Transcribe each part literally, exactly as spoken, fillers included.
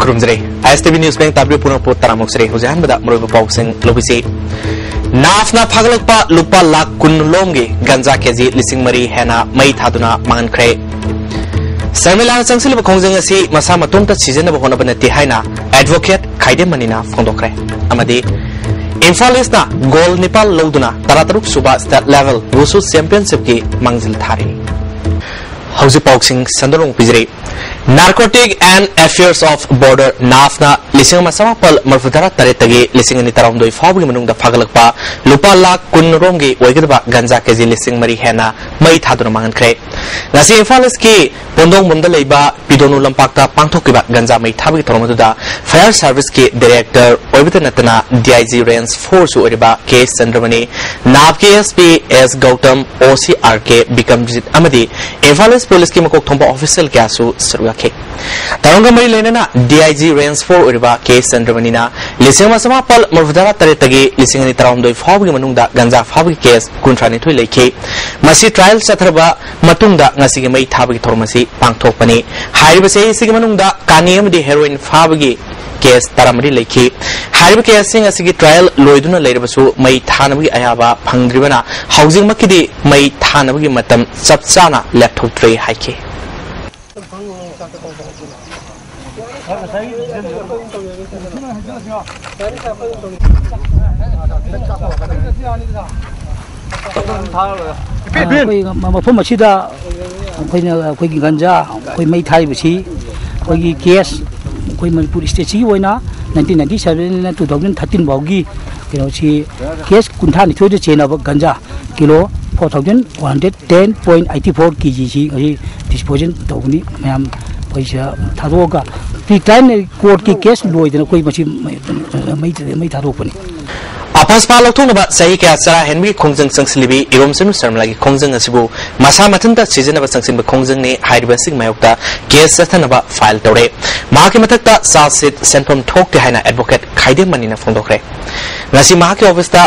ꯈꯨꯔꯨꯝꯖꯔꯤ꯫ ꯑꯥꯏ ꯑꯦꯁ T V news bank ꯇꯥꯕꯤꯔꯤꯕ ꯄꯨꯝꯅꯃꯛꯄꯨ ꯇꯔꯥꯃꯨꯛ ꯆꯦꯔꯦ꯫ ꯍꯧꯖꯤꯛ ꯑꯍꯥꯟꯕꯗ ꯃꯔꯨꯑꯣꯏꯕ ꯄꯥꯎꯁꯤꯡ ꯂꯧꯕꯤꯁꯤ꯫ ꯅꯥꯐꯅ ꯐꯥꯒꯠꯂꯛꯄ ꯂꯨꯄꯥ ꯂꯥꯈ ꯀꯨꯟ ꯂꯣꯝꯒꯤ ꯒꯟꯖꯥ ꯀꯦꯖꯤ ꯂꯤꯁꯤꯡ ꯃꯔꯤ ꯍꯦꯟꯅ ꯃꯩ ꯊꯥꯗꯨꯅ ꯃꯥꯡꯍꯟꯈ꯭ꯔꯦ꯫ ꯁꯔꯃꯤꯂꯥꯅ ꯆꯪꯁꯤꯜꯂꯤꯕ ꯈꯣꯡꯖꯪ ꯑꯁꯤ ꯃꯁꯥ ꯃꯇꯣꯝꯇ ꯁꯤꯖꯤꯟꯅꯕ ꯍꯣꯠꯅꯕ ꯅꯠꯇꯦ ꯍꯥꯏꯅ ꯑꯦꯗꯚꯣꯀꯦꯠ ꯈꯥꯏꯗꯦꯝ ꯃꯅꯤꯅ ꯐꯣꯡꯗꯣꯛꯈ꯭ꯔꯦ꯫ ꯑꯃꯗꯤ ꯏꯝꯐꯥꯜ ꯏꯁꯅ ꯒꯣꯜ ꯅꯤꯄꯥꯜ ꯂꯧꯗꯨꯅ ꯇꯔꯥꯇꯔꯨꯛ ꯁꯨꯕ ꯁ꯭ꯇꯦꯠ ꯂꯦꯚꯦꯜ ꯋꯨꯁꯨ ꯆꯦꯝꯄꯤꯌꯟꯁꯤꯞꯀꯤ ꯃꯥꯡꯖꯤꯜ ꯊꯥꯔꯤ꯫ ꯍꯧꯖꯤꯛ ꯄꯥꯎꯁꯤꯡ ꯁꯟꯗꯣꯛꯅ ꯄꯤꯖꯔꯤ꯫ Narcotic and Affairs of Border, ꯅꯥꯐꯅ ꯂꯤꯁꯤꯡ ꯑꯃ ꯆꯃꯥꯄꯜ ꯃꯔꯤꯐꯨꯇꯔꯥ ꯇꯔꯦꯠꯇꯒꯤ ꯂꯤꯁꯤꯡ ꯑꯅꯤ ꯇꯔꯥꯍꯨꯝꯗꯣꯏ ꯐꯥꯎꯕꯒꯤ ꯃꯅꯨꯡꯗ ꯐꯥꯒꯠꯂꯛꯄ ꯂꯨꯄꯥ ꯂꯥꯈ ꯀꯨꯟ ꯔꯣꯝꯒꯤ ꯑꯣꯏꯒꯗꯕ ꯒꯟꯖꯥ ꯀꯦꯖꯤ ꯂꯤꯁꯤꯡ ꯃꯔꯤ ꯍꯦꯟꯅ ꯃꯩ ꯊꯥꯗꯨꯅ ꯃꯥꯡꯍꯟꯈ꯭ꯔꯦ꯫ ꯉꯁꯤ ꯏꯝꯐꯥꯜ ꯏꯁꯀꯤ ꯄꯣꯟꯗꯣꯡꯕꯝꯗ ꯂꯩꯕ ꯄꯤꯗꯣꯅꯨ ꯂꯝꯄꯥꯛꯇ ꯄꯥꯡꯊꯣꯛꯈꯤꯕ ꯒꯟꯖꯥ ꯃꯩ ꯊꯥꯕꯒꯤ ꯊꯧꯔꯝ ꯑꯗꯨꯗ ꯐꯥꯌꯔ ꯁꯥꯔꯚꯤꯁꯀꯤ ꯗꯥꯏꯔꯦꯛꯇꯔ ꯑꯣꯏꯕꯇ ꯅꯠꯇꯅ ꯗꯤ ꯑꯥꯏ ꯖꯤ ꯔꯦꯟꯖ ꯐꯣꯔꯁꯨ ꯑꯣꯏꯔꯤꯕ ꯀꯦ ꯆꯟꯗ꯭ꯔꯃꯅꯤ, ꯅꯥꯐꯀꯤ ꯑꯦꯁ ꯄꯤ ꯑꯦꯁ ꯒꯧꯇꯝ, ꯑꯣ ꯁꯤ ꯑꯥꯔ ꯀꯦ ꯕꯤꯀꯝꯖꯤꯠ ꯑꯃꯗꯤ ꯏꯝꯐꯥꯜ ꯏꯁ ꯄꯨꯂꯤꯁꯀꯤ ꯃꯀꯣꯛ ꯊꯣꯡꯕ ꯑꯣꯐꯤꯁꯤꯌꯦꯜ ꯀꯌꯥꯁꯨ ꯁꯔꯨꯛ ꯌꯥꯈꯤ꯫ ꯊꯧꯔꯝꯒ ꯃꯔꯤ ꯂꯩꯅꯅ D I G range four ꯑꯣꯏꯔꯤꯕ ꯀꯦ ꯆꯟꯗ꯭ꯔꯃꯅꯤꯅ ꯂꯤꯁꯤꯡ ꯑꯃ ꯆꯃꯥꯄꯜ ꯃꯔꯤꯐꯨꯇꯔꯥ ꯇꯔꯦꯠꯇꯒꯤ ꯂꯤꯁꯤꯡ ꯑꯅꯤ ꯇꯔꯥꯍꯨꯝꯗꯣꯏ ꯐꯥꯎꯕꯒꯤ ꯃꯅꯨꯡꯗ ꯒꯟꯖꯥ ꯐꯥꯕꯒꯤ ꯀꯦꯁ ꯀꯨꯟꯊ꯭ꯔꯥꯅꯤꯊꯣꯏ ꯂꯩꯈꯤ꯫ ꯃꯁꯤ ꯇ꯭ꯔꯥꯌꯦꯜ ꯆꯠꯊꯔꯕ ꯃꯇꯨꯡꯗ ꯉꯁꯤꯒꯤ ꯃꯩ ꯊꯥꯕꯒꯤ ꯊꯧꯔꯝ ꯑꯁꯤ ꯄꯥꯡꯊꯣꯛꯄꯅꯤ꯫ ꯍꯥꯏꯔꯤꯕ ꯆꯍꯤ ꯑꯁꯤꯒꯤ ꯃꯅꯨꯡꯗ ꯀꯥꯅꯤ ꯑꯃꯗꯤ ꯍꯦꯔꯣꯏꯟ ꯐꯥꯕꯒꯤ ꯀꯦꯁ ꯇꯔꯥꯃꯔꯤ ꯂꯩꯈꯤ꯫ ꯍꯥꯏꯔꯤꯕ ꯀꯦꯁꯁꯤꯡ ꯑꯁꯤꯒꯤ ꯇ꯭ꯔꯥꯌꯦꯜ ꯂꯣꯏꯗꯨꯅ ꯂꯩꯔꯕꯁꯨ ꯃꯩ ꯊꯥꯅꯕꯒꯤ ꯑꯌꯥꯕ ꯐꯪꯗ꯭ꯔꯤꯕꯅ ꯍꯧꯖꯤꯛꯃꯛꯀꯤꯗꯤ ꯃꯩ ꯊꯥꯅꯕꯒꯤ ꯃꯇꯝ ꯆꯞ ꯆꯥꯅ ꯂꯦꯞꯊꯣꯛꯇ꯭ꯔꯤ ꯍꯥꯏꯈꯤ꯫ ꯑꯩꯈꯣꯏ ꯃꯐꯝ ꯑꯁꯤꯗ ꯑꯩꯈꯣꯏꯅ, ꯑꯩꯈꯣꯏꯒꯤ ꯒꯟꯖꯥ ꯑꯩꯈꯣꯏ ꯃꯩ ꯊꯥꯔꯤꯕꯁꯤ, ꯑꯩꯈꯣꯏꯒꯤ ꯀꯦꯁ, ꯑꯩꯈꯣꯏ ꯃꯅꯤꯄꯨꯔ ꯁ꯭ꯇꯦꯠꯁꯤꯒꯤ ꯑꯣꯏꯅ ꯅꯥꯏꯟꯇꯤꯟ ꯅꯥꯏꯟꯇꯤ ꯁꯕꯦꯟꯅ ꯇꯨ ꯊꯥꯎꯖꯟ ꯊꯥꯔꯇꯤꯟ ꯐꯥꯎꯒꯤ ꯀꯩꯅꯣꯁꯤ, ꯀꯦꯁ ꯀꯨꯟꯊ꯭ꯔꯥ ꯅꯤꯊꯣꯏꯗ ꯆꯦꯟꯅꯕ ganja kilo four thousand one hundred ten point eighty four K ꯖꯤꯁꯤ ꯉꯁꯤ ꯗꯤꯁꯄꯣꯖꯦꯜ ꯇꯧꯒꯅꯤ꯫ ꯃꯌꯥꯝ ꯑꯩꯈꯣꯏ ꯁꯤꯗ ꯊꯥꯗꯣꯛꯑꯒ ꯄ꯭ꯔꯤ ꯇ꯭ꯔꯥꯌꯦꯜ ꯀꯣꯔꯠꯀꯤ ꯀꯦꯁ ꯂꯣꯏꯗꯅ ꯑꯩꯈꯣꯏ ꯃꯁꯤ ꯃꯩ, ꯃꯩ, ꯃꯩ ꯊꯥꯗꯣꯛꯄꯅꯤ꯫ ꯑꯐꯁꯄꯥ ꯂꯧꯊꯣꯛꯅꯕ ꯆꯍꯤ ꯀꯌꯥ ꯆꯔꯥ ꯍꯦꯟꯕꯒꯤ ꯈꯣꯡꯖꯪ ꯆꯪꯁꯤꯜꯂꯤꯕꯤ ꯏꯔꯣꯝꯆꯅꯨ ꯁꯔꯃꯤꯂꯥꯒꯤ ꯈꯣꯡꯖꯪ ꯑꯁꯤꯕꯨ ꯃꯁꯥ ꯃꯊꯟꯇ ꯁꯤꯖꯤꯟꯅꯕ ꯆꯪꯁꯤꯟꯕ ꯈꯣꯡꯖꯪꯅꯤ ꯍꯥꯏꯔꯤꯕ ꯑꯁꯤꯒꯤ ꯃꯥꯌꯣꯛꯇ ꯀꯦꯁ ꯆꯠꯊꯅꯕ ꯐꯥꯏꯜ ꯇꯧꯔꯦ꯫ ꯃꯍꯥꯛꯀꯤ ꯃꯊꯛꯇ ꯆꯥꯔꯖ ꯁꯤꯠ ꯁꯦꯟꯐꯝ ꯊꯣꯛꯇꯦ ꯍꯥꯏꯅ ꯑꯦꯗꯚꯣꯀꯦꯠ ꯈꯥꯏꯗꯦꯝ ꯃꯅꯤꯅ ꯐꯣꯡꯗꯣꯛꯈ꯭ꯔꯦ꯫ ꯉꯁꯤ ꯃꯍꯥꯛꯀꯤ ꯑꯣꯐꯤꯁꯇ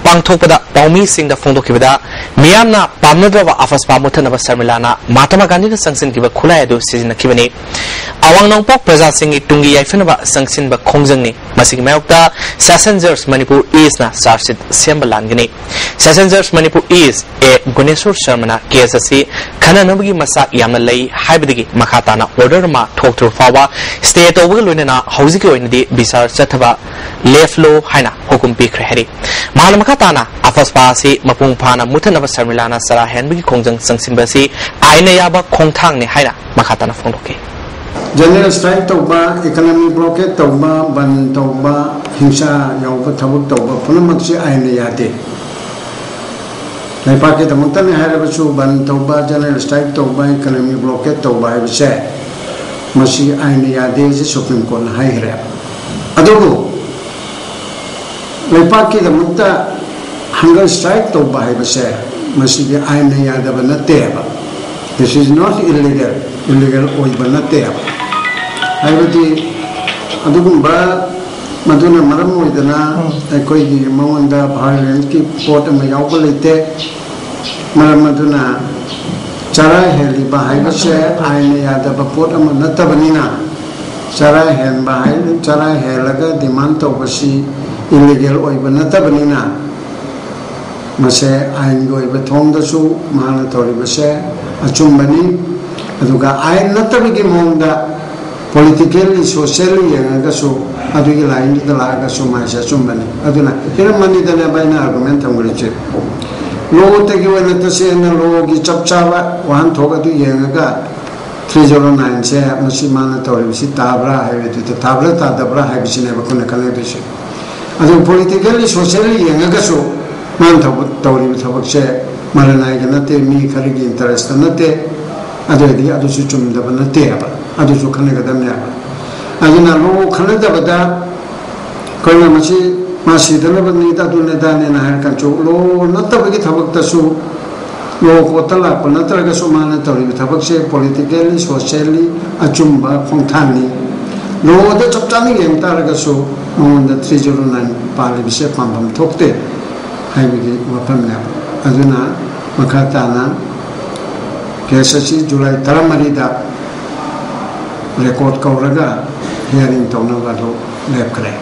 ꯄꯥꯡꯊꯣꯛꯄꯗ ꯄꯥꯎꯃꯤꯁꯤꯡꯗ ꯐꯣꯡꯗꯣꯛꯈꯤꯕꯗ, ꯃꯤꯌꯥꯝꯅ ꯄꯥꯝꯅꯗ꯭ꯔꯕ ꯑꯐꯁꯄꯥ ꯃꯨꯠꯊꯠꯅꯕ ꯁꯔꯃꯤꯂꯥꯅ ꯃꯍꯥꯇꯃꯥ ꯒꯥꯟꯙꯤꯅ ꯆꯪꯁꯤꯟꯈꯤꯕ ꯈꯨꯠꯂꯥꯏ ꯑꯗꯨ ꯁꯤꯖꯤꯟꯅꯈꯤꯕꯅꯤ꯫ ꯑꯋꯥꯡ ꯅꯣꯡꯄꯣꯛ ꯄ꯭ꯔꯖꯥꯁꯤꯡꯒꯤ ꯇꯨꯡꯒꯤ ꯌꯥꯏꯐꯅꯕ ꯆꯪꯁꯤꯟꯕ ꯈꯣꯡꯖꯪꯅꯤ꯫ ꯃꯁꯤꯒꯤ ꯃꯥꯌꯣꯛꯇ ꯁꯦꯁꯟ ꯖꯖ ꯃꯅꯤꯄꯨꯔ ꯏꯁꯅ ꯆꯥꯔꯖꯁꯤꯠ ꯁꯦꯝꯕ ꯂꯥꯟꯒꯅꯤ꯫ ꯁꯦꯁꯟ ꯖꯖ ꯃꯅꯤꯄꯨꯔ ꯏꯁ ꯑꯦ ꯒꯨꯅꯦꯁꯣꯔ ꯁꯔꯃꯅ ꯀꯦꯁ ꯑꯁꯤ ꯈꯟꯅꯅꯕꯒꯤ ꯃꯆꯥꯛ ꯌꯥꯝꯅ ꯂꯩ ꯍꯥꯏꯕꯗꯒꯤ ꯃꯈꯥ ꯇꯥꯅ ꯑꯣꯔꯗꯔ ꯑꯃ ꯊꯣꯛꯇ꯭ꯔꯤꯕ ꯐꯥꯎꯕ ꯁ꯭ꯇꯦ ꯇꯧꯕꯒ ꯂꯣꯏꯅꯅ ꯍꯧꯖꯤꯛꯀꯤ ꯑꯣꯏꯅꯗꯤ ꯕꯤꯆꯥꯔ ꯆꯠꯊꯕ ꯂꯦꯞꯂꯣ ꯍꯥꯏꯅ ꯍꯨꯀꯨꯝ ꯄꯤꯈ꯭ꯔꯦ ꯍꯥꯏꯔꯤ꯫ ꯃꯍꯥꯛꯅ ꯃꯈꯥ ꯇꯥꯅ ꯑꯐꯁꯄꯥ ꯑꯁꯤ ꯃꯄꯨꯡ ꯐꯥꯅ ꯃꯨꯠꯊꯠꯅꯕ ꯁꯔꯃꯤꯂꯥꯅ ꯆꯔꯥ ꯍꯦꯟꯕꯒꯤ ꯈꯣꯡꯖꯪ ꯆꯪꯁꯤꯟꯕ ꯑꯁꯤ ꯑꯥꯏꯟꯅ ꯌꯥꯕ ꯈꯣꯡꯊꯥꯡꯅꯤ ꯍꯥꯏꯅ ꯃꯈꯥ ꯇꯥꯅ ꯐꯣꯡꯗꯣꯛꯈꯤ꯫ ꯖꯦꯅꯔꯦꯜ ꯁ꯭ꯇ꯭ꯔꯥꯏꯛ ꯇꯧꯕ, ꯏꯀꯅꯃꯤ ꯕ꯭ꯂꯣꯀꯦꯠ ꯇꯧꯕ, ꯕꯟ ꯇꯧꯕ, ꯍꯤꯡꯁꯥ ꯌꯥꯎꯕ ꯊꯕꯛ ꯇꯧꯕ ꯄꯨꯝꯅꯃꯛꯁꯤ ꯑꯥꯏꯟꯅ ꯌꯥꯗꯦ꯫ ꯂꯩꯄꯥꯛꯀꯤꯗꯃꯛꯇꯅꯤ ꯍꯥꯏꯔꯕꯁꯨ ꯕꯟ ꯇꯧꯕ, ꯖꯦꯅꯔꯦꯜ ꯁ꯭ꯇ꯭ꯔꯥꯏꯛ ꯇꯧꯕ, ꯏꯀꯅꯃꯤ ꯕ꯭ꯂꯣꯀꯦꯠ ꯇꯧꯕ ꯍꯥꯏꯕꯁꯦ ꯃꯁꯤ ꯑꯥꯏꯟꯅ ꯌꯥꯗꯦ ꯍꯥꯏꯁꯦ ꯁꯨꯄ꯭ꯔꯤꯝ ꯀꯣꯔꯠꯅ ꯍꯥꯏꯈ꯭ꯔꯦ꯫ ꯑꯗꯨꯕꯨ ꯂꯩꯄꯥꯛꯀꯤꯗꯃꯛꯇ ꯍꯪꯒꯔ ꯁ꯭ꯇ꯭ꯔꯥꯏꯛ ꯇꯧꯕ ꯍꯥꯏꯕꯁꯦ ꯃꯁꯤꯗꯤ ꯑꯥꯏꯟꯅ ꯌꯥꯗꯕ ꯅꯠꯇꯦꯕ꯫ This is not illegal, illegal ꯑꯣꯏꯕ ꯅꯠꯇꯦꯕ꯫ ꯍꯥꯏꯕꯗꯤ ꯑꯗꯨꯒꯨꯝꯕ ꯃꯗꯨꯅ ꯃꯔꯝ ꯑꯣꯏꯗꯅ ꯑꯩꯈꯣꯏꯒꯤ ꯃꯉꯣꯟꯗ ꯚꯥꯏꯑꯣꯂꯦꯟꯁꯀꯤ ꯄꯣꯠ ꯑꯃ ꯌꯥꯎꯕ ꯂꯩꯇꯦ꯫ ꯃꯔꯝ ꯑꯗꯨꯅ ꯆꯔꯥ ꯍꯦꯜꯂꯤꯕ ꯍꯥꯏꯕꯁꯦ ꯑꯥꯏꯟꯅ ꯌꯥꯗꯕ ꯄꯣꯠ ꯑꯃ ꯅꯠꯇꯕꯅꯤꯅ ꯆꯔꯥ ꯍꯦꯟꯕ ꯍꯥꯏ, ꯆꯔꯥ ꯍꯦꯜꯂꯒ ꯗꯤꯃꯥꯟ ꯇꯧꯕꯁꯤ ꯏꯂꯤꯒꯦꯜ ꯑꯣꯏꯕ ꯅꯠꯇꯕꯅꯤꯅ ꯃꯁꯦ ꯑꯥꯏꯟꯒꯤ ꯑꯣꯏꯕ ꯊꯣꯡꯗꯁꯨ ꯃꯍꯥꯛꯅ ꯇꯧꯔꯤꯕꯁꯦ ꯑꯆꯨꯝꯕꯅꯤ꯫ ꯑꯗꯨꯒ ꯑꯥꯏꯟ ꯅꯠꯇꯕꯒꯤ ꯃꯑꯣꯡꯗ ꯄꯣꯂꯤꯇꯤꯀꯦꯜꯂꯤ, ꯁꯣꯁꯤꯌꯦꯜꯂꯤ ꯌꯦꯡꯉꯒꯁꯨ ꯑꯗꯨꯒꯤ ꯂꯥꯏꯟꯗꯨꯗ ꯂꯥꯛꯑꯒꯁꯨ ꯃꯥꯏꯁꯦ ꯑꯆꯨꯝꯕꯅꯤ꯫ ꯑꯗꯨꯅ ꯍꯤꯔꯝ ꯑꯅꯤꯗꯅꯦꯕ ꯑꯩꯅ ꯑꯥꯔꯒꯨꯃꯦꯟ ꯊꯝꯈ꯭ꯔꯤꯁꯦ꯫ ꯂꯣꯇꯒꯤ ꯑꯣꯏꯅ ꯇꯁꯦꯡꯅ ꯂꯣꯒꯤ ꯆꯞ ꯆꯥꯕ ꯋꯥꯍꯟꯊꯣꯛ ꯑꯗꯨ ꯌꯦꯡꯉꯒ ꯊ꯭ꯔꯤ ꯖꯦꯔꯣ ꯅꯥꯏꯟꯁꯦ ꯃꯁꯤ ꯃꯥꯅ ꯇꯧꯔꯤꯕꯁꯤ ꯇꯥꯕ꯭ꯔꯥ ꯍꯥꯏꯕꯗꯨꯗ ꯇꯥꯕ꯭ꯔꯥ ꯇꯥꯗꯕ꯭ꯔꯥ ꯍꯥꯏꯕꯁꯤꯅꯦꯕ ꯑꯩꯈꯣꯏꯅ ꯈꯟꯅꯗꯣꯏꯁꯦ꯫ ꯑꯗꯨ ꯄꯣꯂꯤꯇꯤꯀꯦꯜꯂꯤ ꯁꯣꯁꯤꯌꯦꯜꯂꯤ ꯌꯦꯡꯉꯒꯁꯨ ꯃꯥꯅ ꯊꯕꯛ ꯇꯧꯔꯤꯕ ꯊꯕꯛꯁꯦ ꯃꯔꯅꯥꯏꯒ ꯅꯠꯇꯦ, ꯃꯤ ꯈꯔꯒꯤ ꯏꯟꯇꯔꯦꯁꯇ ꯅꯠꯇꯦ꯫ ꯑꯗꯨ ꯑꯣꯏꯔꯗꯤ ꯑꯗꯨꯁꯨ ꯆꯨꯝꯗꯕ ꯅꯠꯇꯦ ꯍꯥꯏꯕ, ꯑꯗꯨꯁꯨ ꯈꯟꯅꯒꯗꯕꯅꯦ ꯍꯥꯏꯕ꯫ ꯑꯗꯨꯅ ꯂꯣ ꯈꯟꯅꯗꯕꯗ ꯑꯩꯈꯣꯏꯅ ꯃꯁꯤ ꯃꯥ ꯁꯤꯗꯅꯕꯅꯤ, ꯑꯗꯨꯅꯤ ꯑꯗꯥꯅꯦꯅ ꯍꯥꯏꯔꯀꯥꯟꯁꯨ ꯂꯣ ꯅꯠꯇꯕꯒꯤ ꯊꯕꯛꯇꯁꯨ ꯂꯣ ꯀꯣꯠꯇ ꯂꯥꯛꯄ ꯅꯠꯇ꯭ꯔꯒꯁꯨ ꯃꯥꯅ ꯇꯧꯔꯤꯕ ꯊꯕꯛꯁꯦ ꯄꯣꯂꯤꯇꯤꯀꯦꯜꯂꯤ ꯁꯣꯁꯤꯌꯦꯜꯂꯤ ꯑꯆꯨꯝꯕ ꯈꯣꯡꯊꯥꯡꯅꯤ꯫ ꯂꯣꯗ ꯆꯞ ꯆꯥꯅ ꯌꯦꯡ ꯇꯥꯔꯒꯁꯨ ꯃꯉꯣꯟꯗ ꯊ꯭ꯔꯤ ꯖꯤꯔꯣ ꯅꯥꯏꯟ ꯄꯥꯜꯂꯤꯕꯁꯦ ꯄꯥꯟꯐꯝ ꯊꯣꯛꯇꯦ꯫ ꯍꯥꯏꯕꯒꯤ ꯋꯥꯐꯝꯅꯦꯕ꯫ ꯑꯗꯨꯅ ꯃꯈꯥ ꯇꯥꯅ ꯀꯦꯁ ꯑꯁꯤ ꯖꯨꯂꯥꯏ ꯇꯔꯥꯃꯔꯤꯗ ꯔꯦꯀꯣꯔꯠ ꯀꯧꯔꯒ ꯍꯤꯌꯥꯔꯤꯡ ꯇꯧꯅꯕ ꯑꯗꯨ ꯂꯦꯞꯈ꯭ꯔꯦ꯫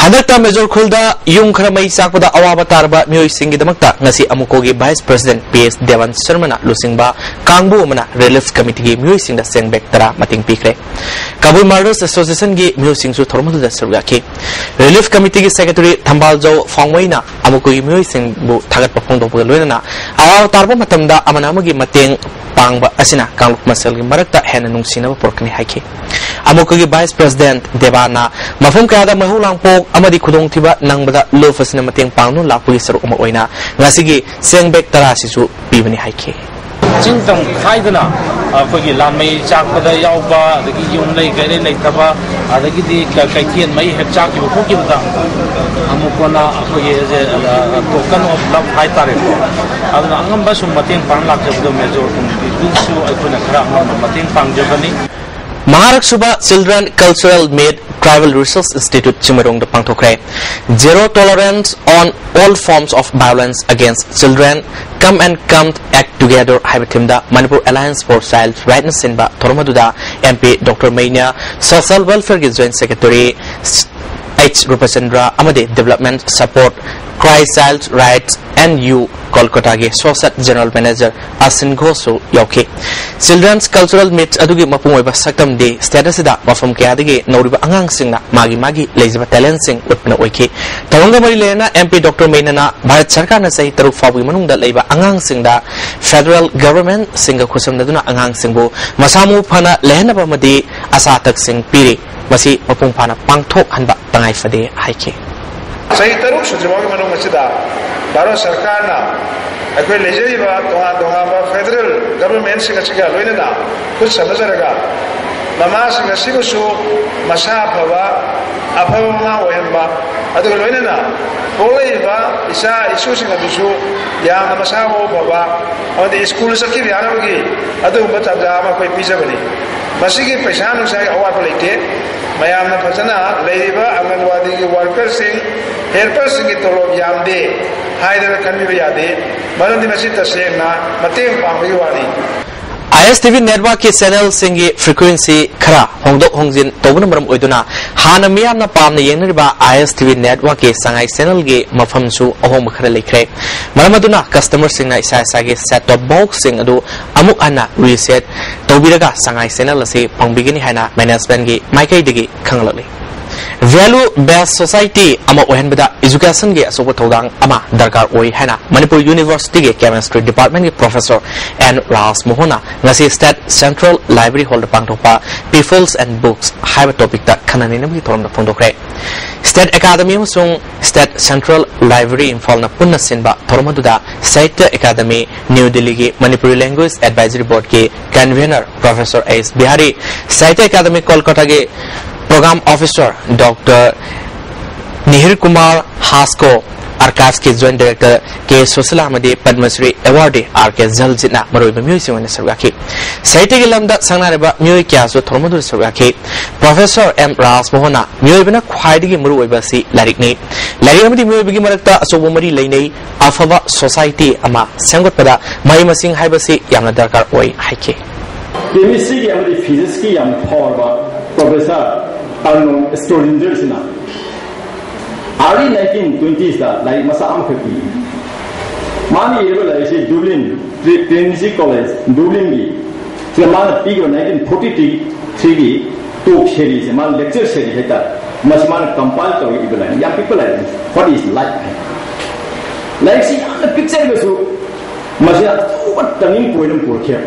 ꯍꯟꯗꯛꯇ ꯃꯦꯖꯣꯔ ꯈꯨꯜꯗ ꯌꯨꯝ ꯈꯔ ꯃꯩ ꯆꯥꯛꯄꯗ ꯑꯋꯥꯕ ꯇꯥꯔꯕ ꯃꯤꯑꯣꯏꯁꯤꯡꯒꯤꯗꯃꯛꯇ ꯉꯁꯤ ꯑꯃꯨꯀꯣꯒꯤ ꯚꯥꯏꯁ ꯄ꯭ꯔꯁꯤꯗꯦꯟꯠ ꯄꯤ ꯑꯦꯁ ꯗꯦꯕꯟ ꯁꯔꯃꯅ ꯂꯨꯆꯤꯡꯕ ꯀꯥꯡꯕꯨ ꯑꯃꯅ ꯔꯤꯂꯤꯐ ꯀꯃꯤꯇꯤꯒꯤ ꯃꯤꯑꯣꯏꯁꯤꯡꯗ ꯆꯦꯡ ꯕꯦꯛ ꯇꯔꯥ ꯃꯇꯦꯡ ꯄꯤꯈ꯭ꯔꯦ꯫ ꯀꯕꯨꯏ ꯃꯥꯔꯇꯔꯁ ꯑꯦꯁꯣꯁꯤꯌꯦꯁꯟꯒꯤ ꯃꯤꯑꯣꯏꯁꯤꯡꯁꯨ ꯊꯧꯔꯝ ꯑꯗꯨꯗ ꯁꯔꯨꯛ ꯌꯥꯈꯤ꯫ ꯔꯤꯂꯤꯐ ꯀꯃꯤꯇꯤꯒꯤ ꯁꯦꯀ꯭ꯔꯦꯇꯔꯤ ꯊꯝꯕꯥꯜꯖꯧ ꯐꯥꯎꯃꯩꯅ ꯑꯃꯨꯀꯣꯒꯤ ꯃꯤꯑꯣꯏꯁꯤꯡꯕꯨ ꯊꯥꯒꯠꯄ ꯐꯣꯡꯗꯣꯛꯄꯒ ꯂꯣꯏꯅꯅ ꯑꯋꯥꯕ ꯇꯥꯔꯕ ꯃꯇꯝꯗ ꯑꯃꯅ ꯑꯃꯒꯤ ꯃꯇꯦꯡ ꯄꯥꯡꯕ ꯑꯁꯤꯅ ꯀꯥꯡꯂꯨꯞ ꯃꯁꯦꯜꯒꯤ ꯃꯔꯛꯇ ꯍꯦꯟꯅ ꯅꯨꯡꯁꯤꯅꯕ ꯄꯨꯔꯛꯀꯅꯤ ꯍꯥꯏꯈꯤ꯫ ꯑꯃꯨꯀꯣꯒꯤ ꯚꯥꯏꯁ ꯄ꯭ꯔꯁꯤꯗꯦꯟꯠ ꯗꯦꯕꯥꯅ ꯃꯐꯝ ꯀꯌꯥꯗ ꯃꯩꯍꯧ ꯂꯥꯡꯄꯣꯛ ꯑꯃꯗꯤ ꯈꯨꯗꯣꯡꯊꯤꯕ ꯅꯪꯕꯗ ꯂꯨꯞ ꯑꯁꯤꯅ ꯃꯇꯦꯡ ꯄꯥꯡꯗꯨꯅ ꯂꯥꯛꯄꯒꯤ ꯁꯔꯨꯛ ꯑꯃ ꯑꯣꯏꯅ ꯉꯁꯤꯒꯤ ꯆꯦꯡ ꯕꯦꯛ ꯇꯔꯥ ꯑꯁꯤꯁꯨ ꯄꯤꯕꯅꯤ ꯍꯥꯏꯈꯤ꯫ ꯆꯤꯡ ꯇꯝ ꯈꯥꯏꯗꯅ ꯑꯩꯈꯣꯏꯒꯤ ꯂꯥꯟꯃꯩ ꯆꯥꯛꯄꯗ ꯌꯥꯎꯕ, ꯑꯗꯒꯤ ꯌꯨꯝ ꯂꯩ ꯀꯩꯔꯩ ꯂꯩꯇꯕ, ꯑꯗꯒꯤꯗꯤ ꯀ- ꯀꯩꯊꯦꯜ ꯃꯩ ꯍꯦꯛ ꯆꯥꯛꯈꯤꯕ ꯈꯣꯠꯈꯤꯕꯗ ꯑꯃꯨꯛ ꯀꯣꯟꯅ ꯑꯩꯈꯣꯏꯒꯤ token of love ꯍꯥꯏꯇꯥꯔꯦꯀꯣ꯫ ꯑꯗꯨꯅ ꯑꯉꯝꯕ ꯁꯨꯝ ꯃꯇꯦꯡ ꯄꯥꯡ ꯂꯥꯛꯆꯕꯗꯣ ꯃꯦꯖꯣꯔ ꯀꯃꯤꯇꯤꯗꯨꯁꯨ ꯑꯩꯈꯣꯏꯅ ꯈꯔ ꯑꯉꯝꯕ ꯃꯇꯦꯡ ꯄꯥꯡꯖꯕꯅꯤ꯫ ꯃꯍꯥꯔꯛꯁꯨꯕ Children Cultural Meet Tribal Research Institute ꯆꯤꯡꯃꯩꯔꯣꯡꯗ ꯄꯥꯡꯊꯣꯛꯈ꯭ꯔꯦ꯫ Zero Tolerance on All Forms of Violence Against Children, Come and Come Act Together ꯍꯥꯏꯕ ꯊꯤꯝꯗ ꯃꯅꯤꯄꯨꯔ Alliance for Child Rightꯅ ꯁꯤꯟꯕ ꯊꯧꯔꯝ ꯑꯗꯨꯗ M P doctor Meinya, social ꯋꯦꯜꯐꯤꯌꯔꯒꯤ ꯖꯣꯏꯟꯠ ꯁꯦꯀ꯭ꯔꯦꯇꯔꯤ ꯑꯩꯆ ꯔꯨꯄꯆꯟꯗ꯭ꯔ ꯑꯃꯗꯤ development support CRY child rights and you ꯀꯣꯜꯀꯇꯥꯒꯤ associate general manager Asin ꯘꯣꯁꯁꯨ ꯌꯥꯎꯈꯤ꯫ Children's Cultural Meet ꯑꯗꯨꯒꯤ ꯃꯄꯨꯡ ꯑꯣꯏꯕ ꯁꯛꯇꯝꯗꯤ ꯁ꯭ꯇꯦꯠ ꯑꯁꯤꯗ ꯃꯐꯝ ꯀꯌꯥꯗꯒꯤ ꯅꯧꯔꯤꯕ ꯑꯉꯥꯡꯁꯤꯡꯅ ꯃꯥꯒꯤ ꯃꯥꯒꯤ ꯂꯩꯖꯕ ꯇꯦꯂꯦꯟꯠꯁꯤꯡ ꯎꯠꯄꯅ ꯑꯣꯏꯈꯤ꯫ ꯊꯧꯔꯝꯒ ꯃꯔꯤ ꯂꯩꯅꯅ ꯑꯦꯝ ꯄꯤ ꯗꯣꯛꯇꯔ ꯃꯩꯅꯅ ꯚꯥꯔꯠ ꯁꯔꯀꯥꯔꯅ ꯆꯍꯤ ꯇꯔꯨꯛ ꯐꯥꯎꯕꯒꯤ ꯃꯅꯨꯡꯗ ꯂꯩꯕ ꯑꯉꯥꯡꯁꯤꯡꯗ ꯐꯦꯗꯔꯦꯜ ꯒꯚꯔꯟꯃꯦꯟꯠꯁꯤꯡꯒ ꯈꯨꯠꯁꯝꯅꯗꯨꯅ ꯑꯉꯥꯡꯁꯤꯡꯕꯨ ꯃꯁꯥ ꯃꯎ ꯐꯅ ꯂꯩꯍꯟꯅꯕ ꯑꯃꯗꯤ ꯑꯆꯥ ꯑꯊꯛꯁꯤꯡ ꯄꯤꯔꯤ꯫ ꯃꯁꯤ ꯃꯄꯨꯡ ꯐꯥꯅ ꯄꯥꯡꯊꯣꯛꯍꯟꯕ ꯇꯉꯥꯏ ꯐꯗꯦ ꯍꯥꯏꯈꯤ꯫ ꯆꯍꯤ ꯇꯔꯨꯛ ꯁꯨꯗ꯭ꯔꯤꯐꯥꯎꯒꯤ ꯃꯅꯨꯡ ꯑꯁꯤꯗ ꯚꯥꯔꯠ ꯁꯔꯀꯥꯔꯅ ꯑꯩꯈꯣꯏ ꯂꯩꯖꯔꯤꯕ ꯇꯣꯉꯥꯟ ꯇꯣꯉꯥꯟꯕ ꯐꯦꯗꯔꯦꯜ ꯒꯚꯔꯟꯃꯦꯟꯠꯁꯤꯡ ꯑꯁꯤꯒ ꯂꯣꯏꯅꯅ ꯈꯨꯠ ꯁꯝꯅꯖꯔꯒ ꯃꯃꯥꯁꯤꯡ ꯑꯁꯤꯕꯨꯁꯨ ꯃꯁꯥ ꯐꯕ, ꯑꯐꯕ ꯃꯃꯥ ꯑꯣꯏꯍꯟꯕ, ꯑꯗꯨꯒ ꯂꯣꯏꯅꯅ ꯄꯣꯛꯂꯛꯏꯕ ꯏꯆꯥ ꯏꯁꯨꯁꯤꯡ ꯑꯗꯨꯁꯨ ꯌꯥꯝꯅ ꯃꯁꯥ ꯃꯎ ꯐꯕ ꯑꯃꯗꯤ ꯁ꯭ꯀꯨꯜ ꯆꯠꯈꯤꯕ ꯌꯥꯅꯕꯒꯤ ꯑꯗꯨꯒꯨꯝꯕ ꯇꯥꯟꯖꯥ ꯑꯃ ꯑꯩꯈꯣꯏ ꯄꯤꯖꯕꯅꯤ꯫ ꯃꯁꯤꯒꯤ ꯄꯩꯁꯥ ꯅꯨꯡꯁꯥꯒꯤ ꯑꯋꯥꯠꯄ ꯂꯩꯇꯦ꯫ ꯃꯌꯥꯝꯅ ꯐꯖꯅ ꯂꯩꯔꯤꯕ ꯑꯪꯒꯟꯋꯥꯗꯤꯒꯤ ꯋꯥꯔꯀꯔꯁꯤꯡ, ꯍꯦꯜꯄꯔꯁꯤꯡꯒꯤ ꯇꯣꯂꯣꯞ ꯌꯥꯝꯗꯦ ꯍꯥꯏꯗꯅ ꯈꯟꯕꯤꯕ ꯌꯥꯗꯦ꯫ ꯃꯔꯝꯗꯤ ꯃꯁꯤ ꯇꯁꯦꯡꯅ ꯃꯇꯦꯡ ꯄꯥꯡꯕꯒꯤ ꯋꯥꯅꯤ꯫ ꯑꯥꯏ ꯑꯦꯁ ꯇꯤ ꯚꯤ ꯅꯦꯠꯋꯥꯔꯛꯀꯤ ꯆꯦꯅꯦꯜꯁꯤꯡꯒꯤ ꯐ꯭ꯔꯤꯀ꯭ꯋꯦꯟꯁꯤ ꯈꯔ ꯍꯣꯡꯗꯣꯛ ꯍꯣꯡꯖꯤꯟ ꯇꯧꯕꯅ ꯃꯔꯝ ꯑꯣꯏꯗꯨꯅ ꯍꯥꯟꯅ ꯃꯤꯌꯥꯝꯅ ꯄꯥꯝꯅ ꯌꯦꯡꯅꯔꯤꯕ ꯑꯥꯏ ꯑꯦꯁ ꯇꯤ ꯚꯤ ꯅꯦꯠꯋꯥꯔꯛꯀꯤ ꯁꯉꯥꯏ ꯆꯦꯅꯦꯜꯒꯤ ꯃꯐꯝꯁꯨ ꯑꯍꯣꯡꯕ ꯈꯔ ꯂꯩꯈ꯭ꯔꯦ꯫ ꯃꯔꯝ ꯑꯗꯨꯅ ꯀꯁꯇꯃꯔꯁꯤꯡꯅ ꯏꯁꯥ ꯏꯁꯥꯒꯤ ꯁꯦꯠ ꯇꯣꯞ ꯕꯣꯛꯁꯁꯤꯡ ꯑꯗꯨ ꯑꯃꯨꯛ ꯍꯟꯅ ꯔꯤꯁꯦꯠ ꯇꯧꯕꯤꯔꯒ ꯁꯉꯥꯏ ꯆꯦꯅꯦꯜ ꯑꯁꯤ ꯐꯪꯕꯤꯒꯅꯤ ꯍꯥꯏꯅ ꯃꯦꯅꯦꯖꯃꯦꯟꯒꯤ ꯃꯥꯏꯀꯩꯗꯒꯤ ꯈꯪꯂꯛꯂꯤ꯫ ꯚꯦꯂꯨ ꯕꯦꯁ ꯁꯣꯁꯥꯏꯇꯤ ꯑꯃ ꯑꯣꯏꯍꯟꯕꯗ ꯏꯖꯨꯀꯦꯁꯟꯒꯤ ꯑꯆꯧꯕ ꯊꯧꯗꯥꯡ ꯑꯃ ꯗꯔꯀꯥꯔ ꯑꯣꯏ ꯍꯥꯏꯅ ꯃꯅꯤꯄꯨꯔ ꯌꯨꯅꯤꯚꯔꯁꯤꯇꯤꯒꯤ ꯀꯦꯃꯤꯁꯇ꯭ꯔꯤ ꯗꯤꯄꯥꯔꯠꯃꯦꯟꯒꯤ ꯄ꯭ꯔꯣꯐꯦꯁꯔ ꯑꯦꯟ ꯔꯥꯖ ꯃꯣꯍꯟꯅ ꯉꯁꯤ ꯁ꯭ꯇꯦꯠ ꯁꯦꯟꯇ꯭ꯔꯦꯜ ꯂꯥꯏꯕ꯭ꯔꯦꯔꯤ ꯍꯣꯜꯗ ꯄꯥꯡꯊꯣꯛꯄ ꯄꯤꯄꯜꯁ ꯑꯦꯟ ꯕꯨꯛꯁ ꯍꯥꯏꯕ ꯇꯣꯄꯤꯛꯇ ꯈꯟꯅ ꯅꯩꯅꯕꯒꯤ ꯊꯧꯔꯝꯗ ꯐꯣꯡꯗꯣꯛꯈ꯭ꯔꯦ꯫ ꯁ꯭ꯇꯦꯠ ꯑꯦꯀꯥꯗꯃꯤ ꯑꯃꯁꯨꯡ ꯁ꯭ꯇꯦꯠ ꯁꯦꯟꯇ꯭ꯔꯦꯜ ꯂꯥꯏꯕ꯭ꯔꯦꯔꯤ ꯏꯝꯐꯥꯜꯅ ꯄꯨꯟꯅ ꯁꯤꯟꯕ ꯊꯧꯔꯝ ꯑꯗꯨꯗ ꯁꯥꯍꯤꯇ꯭ꯌ ꯑꯦꯀꯥꯗꯃꯤ ꯅ꯭ꯌꯨ ꯗꯤꯜꯂꯤꯒꯤ ꯃꯅꯤꯄꯨꯔꯤ ꯂꯦꯡꯒ꯭ꯋꯦꯖ ꯑꯦꯗꯚꯥꯏꯖꯔꯤ ꯕꯣꯔꯗꯀꯤ convener professor S Bihari, Sahitya Akademi ꯀꯣꯜꯀꯇꯥꯒꯤ program officer doctor Nihir Kumar Hasko, ꯑꯥꯔꯀꯥꯏꯚꯁꯀꯤ ꯖꯣꯏꯟꯠ ꯗꯥꯏꯔꯦꯛꯇꯔ ꯀꯦ ꯁꯨꯁꯤꯂꯥ ꯑꯃꯗꯤ ꯄꯗꯃꯁ꯭ꯔꯤ ꯑꯦꯋꯥꯔꯗꯤ ꯑꯥꯔ ꯀꯦ ꯖꯜꯖꯤꯠꯅ ꯃꯔꯨꯑꯣꯏꯕ ꯃꯤꯑꯣꯏꯁꯤꯡ ꯑꯣꯏꯅ ꯁꯔꯨꯛ ꯌꯥꯈꯤ꯫ ꯁꯥꯍꯤꯇ꯭ꯌꯒꯤ ꯂꯝꯗ ꯁꯛꯅꯥꯏꯔꯕ ꯃꯤꯑꯣꯏ ꯀꯌꯥꯁꯨ ꯊꯧꯔꯝ ꯑꯗꯨꯗ ꯁꯔꯨꯛ ꯌꯥꯈꯤ꯫ ꯄ꯭ꯔꯣꯐꯦꯁꯔ ꯑꯦꯝ ꯔꯥꯖ ꯃꯣꯍꯟꯅ ꯃꯤꯑꯣꯏꯕꯅ ꯈ꯭ꯋꯥꯏꯗꯒꯤ ꯃꯔꯨꯑꯣꯏꯕ ꯑꯁꯤ ꯂꯥꯏꯔꯤꯛꯅꯤ꯫ ꯂꯥꯏꯔꯤꯛ ꯑꯃꯗꯤ ꯃꯤꯑꯣꯏꯕꯒꯤ ꯃꯔꯛꯇ ꯑꯆꯧꯕ ꯃꯔꯤ ꯂꯩꯅꯩ꯫ ꯑꯐꯕ ꯁꯣꯁꯥꯏꯇꯤ ꯑꯃ ꯁꯦꯝꯒꯠꯄꯗ ꯃꯍꯩ ꯃꯁꯤꯡ ꯍꯥꯏꯕꯁꯤ ꯌꯥꯝꯅ ꯗꯔꯀꯥꯔ ꯑꯣꯏ ꯍꯥꯏꯈꯤ꯫ ꯀꯦꯃꯤꯁꯇ꯭ꯔꯤꯒꯤ ꯑꯃꯗꯤ ꯐꯤꯖꯤꯛꯁꯀꯤ ꯌꯥꯝ ꯐꯥꯎꯔꯕ ꯄ꯭ꯔꯣꯐꯦꯁꯔ ꯑꯔꯅꯣꯜ ꯁ꯭ꯀ꯭ꯔꯣꯗꯤꯟꯖꯔꯁꯤꯅ early nineteen twenties ꯗ ꯂꯥꯏꯔꯤꯛ ꯃꯆꯥ ꯑꯃꯈꯛ ꯏ꯫ ꯃꯥꯅ ꯏꯔꯤꯕ ꯂꯥꯏꯔꯤꯛꯁꯤ ꯗꯨꯕ꯭ꯂꯤꯟ, ꯇ꯭ꯔꯤ-, ꯇ꯭ꯔꯤꯅꯤꯇꯤ ꯀꯣꯂꯦꯖ ꯗꯨꯕ꯭ꯂꯤꯟꯒꯤ ꯁꯤꯗ ꯃꯥꯅ ꯄꯤꯈꯤꯕ nineteen forty three ꯒꯤ ꯇꯣꯛ ꯁꯦꯔꯤꯁꯦ, ꯃꯥꯅ ꯂꯦꯛꯆꯔ ꯁꯦꯔꯤ ꯍꯥꯏꯇꯥꯔꯦ, ꯃꯁꯤ ꯃꯥꯅ ꯀꯝꯄꯥꯏꯜ ꯇꯧꯔꯒ ꯏꯕ ꯂꯥꯏꯔꯤꯛ, ꯌꯥꯝ ꯄꯤꯛꯄ ꯂꯥꯏꯔꯤꯛꯅꯤ, What is Life ꯍꯥꯏꯅ꯫ ꯂꯥꯏꯔꯤꯛꯁꯤ ꯌꯥꯝꯅ ꯄꯤꯛꯆꯔꯒꯁꯨ ꯃꯁꯤꯅ ꯑꯆꯧꯕ turning point ꯑꯃ ꯄꯨꯔꯛꯈꯤ꯫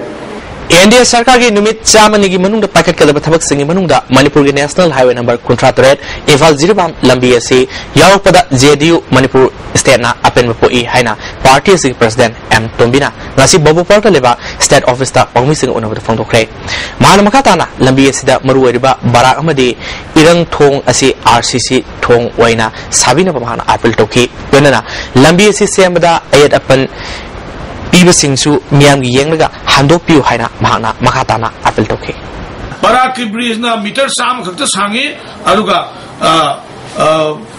ꯑꯦꯟ ꯗꯤ ꯑꯦ ꯁꯔꯀꯥꯔꯒꯤ ꯅꯨꯃꯤꯠ ꯆꯥꯝꯃꯅꯤꯒꯤ ꯃꯅꯨꯡꯗ ꯄꯥꯏꯈꯠꯀꯗꯕ ꯊꯕꯛꯁꯤꯡꯒꯤ ꯃꯅꯨꯡꯗ ꯃꯅꯤꯄꯨꯔꯒꯤ ꯅꯦꯁꯅꯦꯜ ꯍꯥꯏꯋꯦ ꯅꯝꯕꯔ ꯀꯨꯟꯊ꯭ꯔꯥ ꯇꯔꯦꯠ ꯏꯝꯐꯥꯜ ꯖꯤꯔꯤꯕꯥꯝ ꯂꯝꯕꯤ ꯑꯁꯤ ꯌꯥꯎꯔꯛꯄꯗ ꯖꯦ ꯗꯤ ꯌꯨ ꯃꯅꯤꯄꯨꯔ ꯁ꯭ꯇꯦꯠꯅ ꯑꯄꯦꯟꯕ ꯄꯣꯛꯏ ꯍꯥꯏꯅ ꯄꯥꯔꯇꯤ ꯑꯁꯤꯒꯤ ꯄ꯭ꯔꯁꯤꯗꯦꯟꯠ ꯑꯦꯝ ꯇꯣꯝꯕꯤꯅ ꯉꯁꯤ ꯕꯕꯨ ꯄꯥꯔꯛꯇ ꯂꯩꯕ ꯁ꯭ꯇꯦꯠ ꯑꯣꯐꯤꯁꯇ ꯄꯥꯎꯃꯤꯁꯤꯡꯒ ꯎꯅꯕꯗ ꯐꯣꯡꯗꯣꯛꯈ꯭ꯔꯦ꯫ ꯃꯍꯥꯛꯅ ꯃꯈꯥ ꯇꯥꯅ ꯂꯝꯕꯤ ꯑꯁꯤꯗ ꯃꯔꯨꯑꯣꯏꯔꯤꯕ ꯕꯔꯥꯛ ꯑꯃꯗꯤ ꯏꯔꯪ ꯊꯣꯡ ꯑꯁꯤ ꯑꯥꯔ ꯁꯤ ꯁꯤ ꯊꯣꯡ ꯑꯣꯏꯅ ꯁꯥꯕꯤꯅꯕ ꯃꯍꯥꯛꯅ ꯑꯥꯄꯤꯜ ꯇꯧꯈꯤ꯫ ꯂꯣꯏꯅꯅ ꯂꯝꯕꯤ ꯑꯁꯤ ꯁꯦꯝꯕꯗ ꯑꯌꯦꯠ ꯑꯄꯟ ꯄꯤꯕꯁꯤꯡꯁꯨ ꯃꯤꯌꯥꯝꯒꯤ ꯌꯦꯡꯂꯒ ꯍꯟꯗꯣꯛꯄꯤꯌꯨ ꯍꯥꯏꯅ ꯃꯍꯥꯛꯅ ꯃꯈꯥ ꯇꯥꯅ ꯑꯥꯄꯤꯜ ꯇꯧꯈꯤ꯫ ꯕꯔꯥꯛꯀꯤ ꯕ꯭ꯔꯤꯖꯅ ꯃꯤꯇꯔ ꯆꯥꯝꯃ ꯈꯛꯇ ꯁꯥꯡꯉꯤ꯫ ꯑꯗꯨꯒ, ꯑ, ꯑ,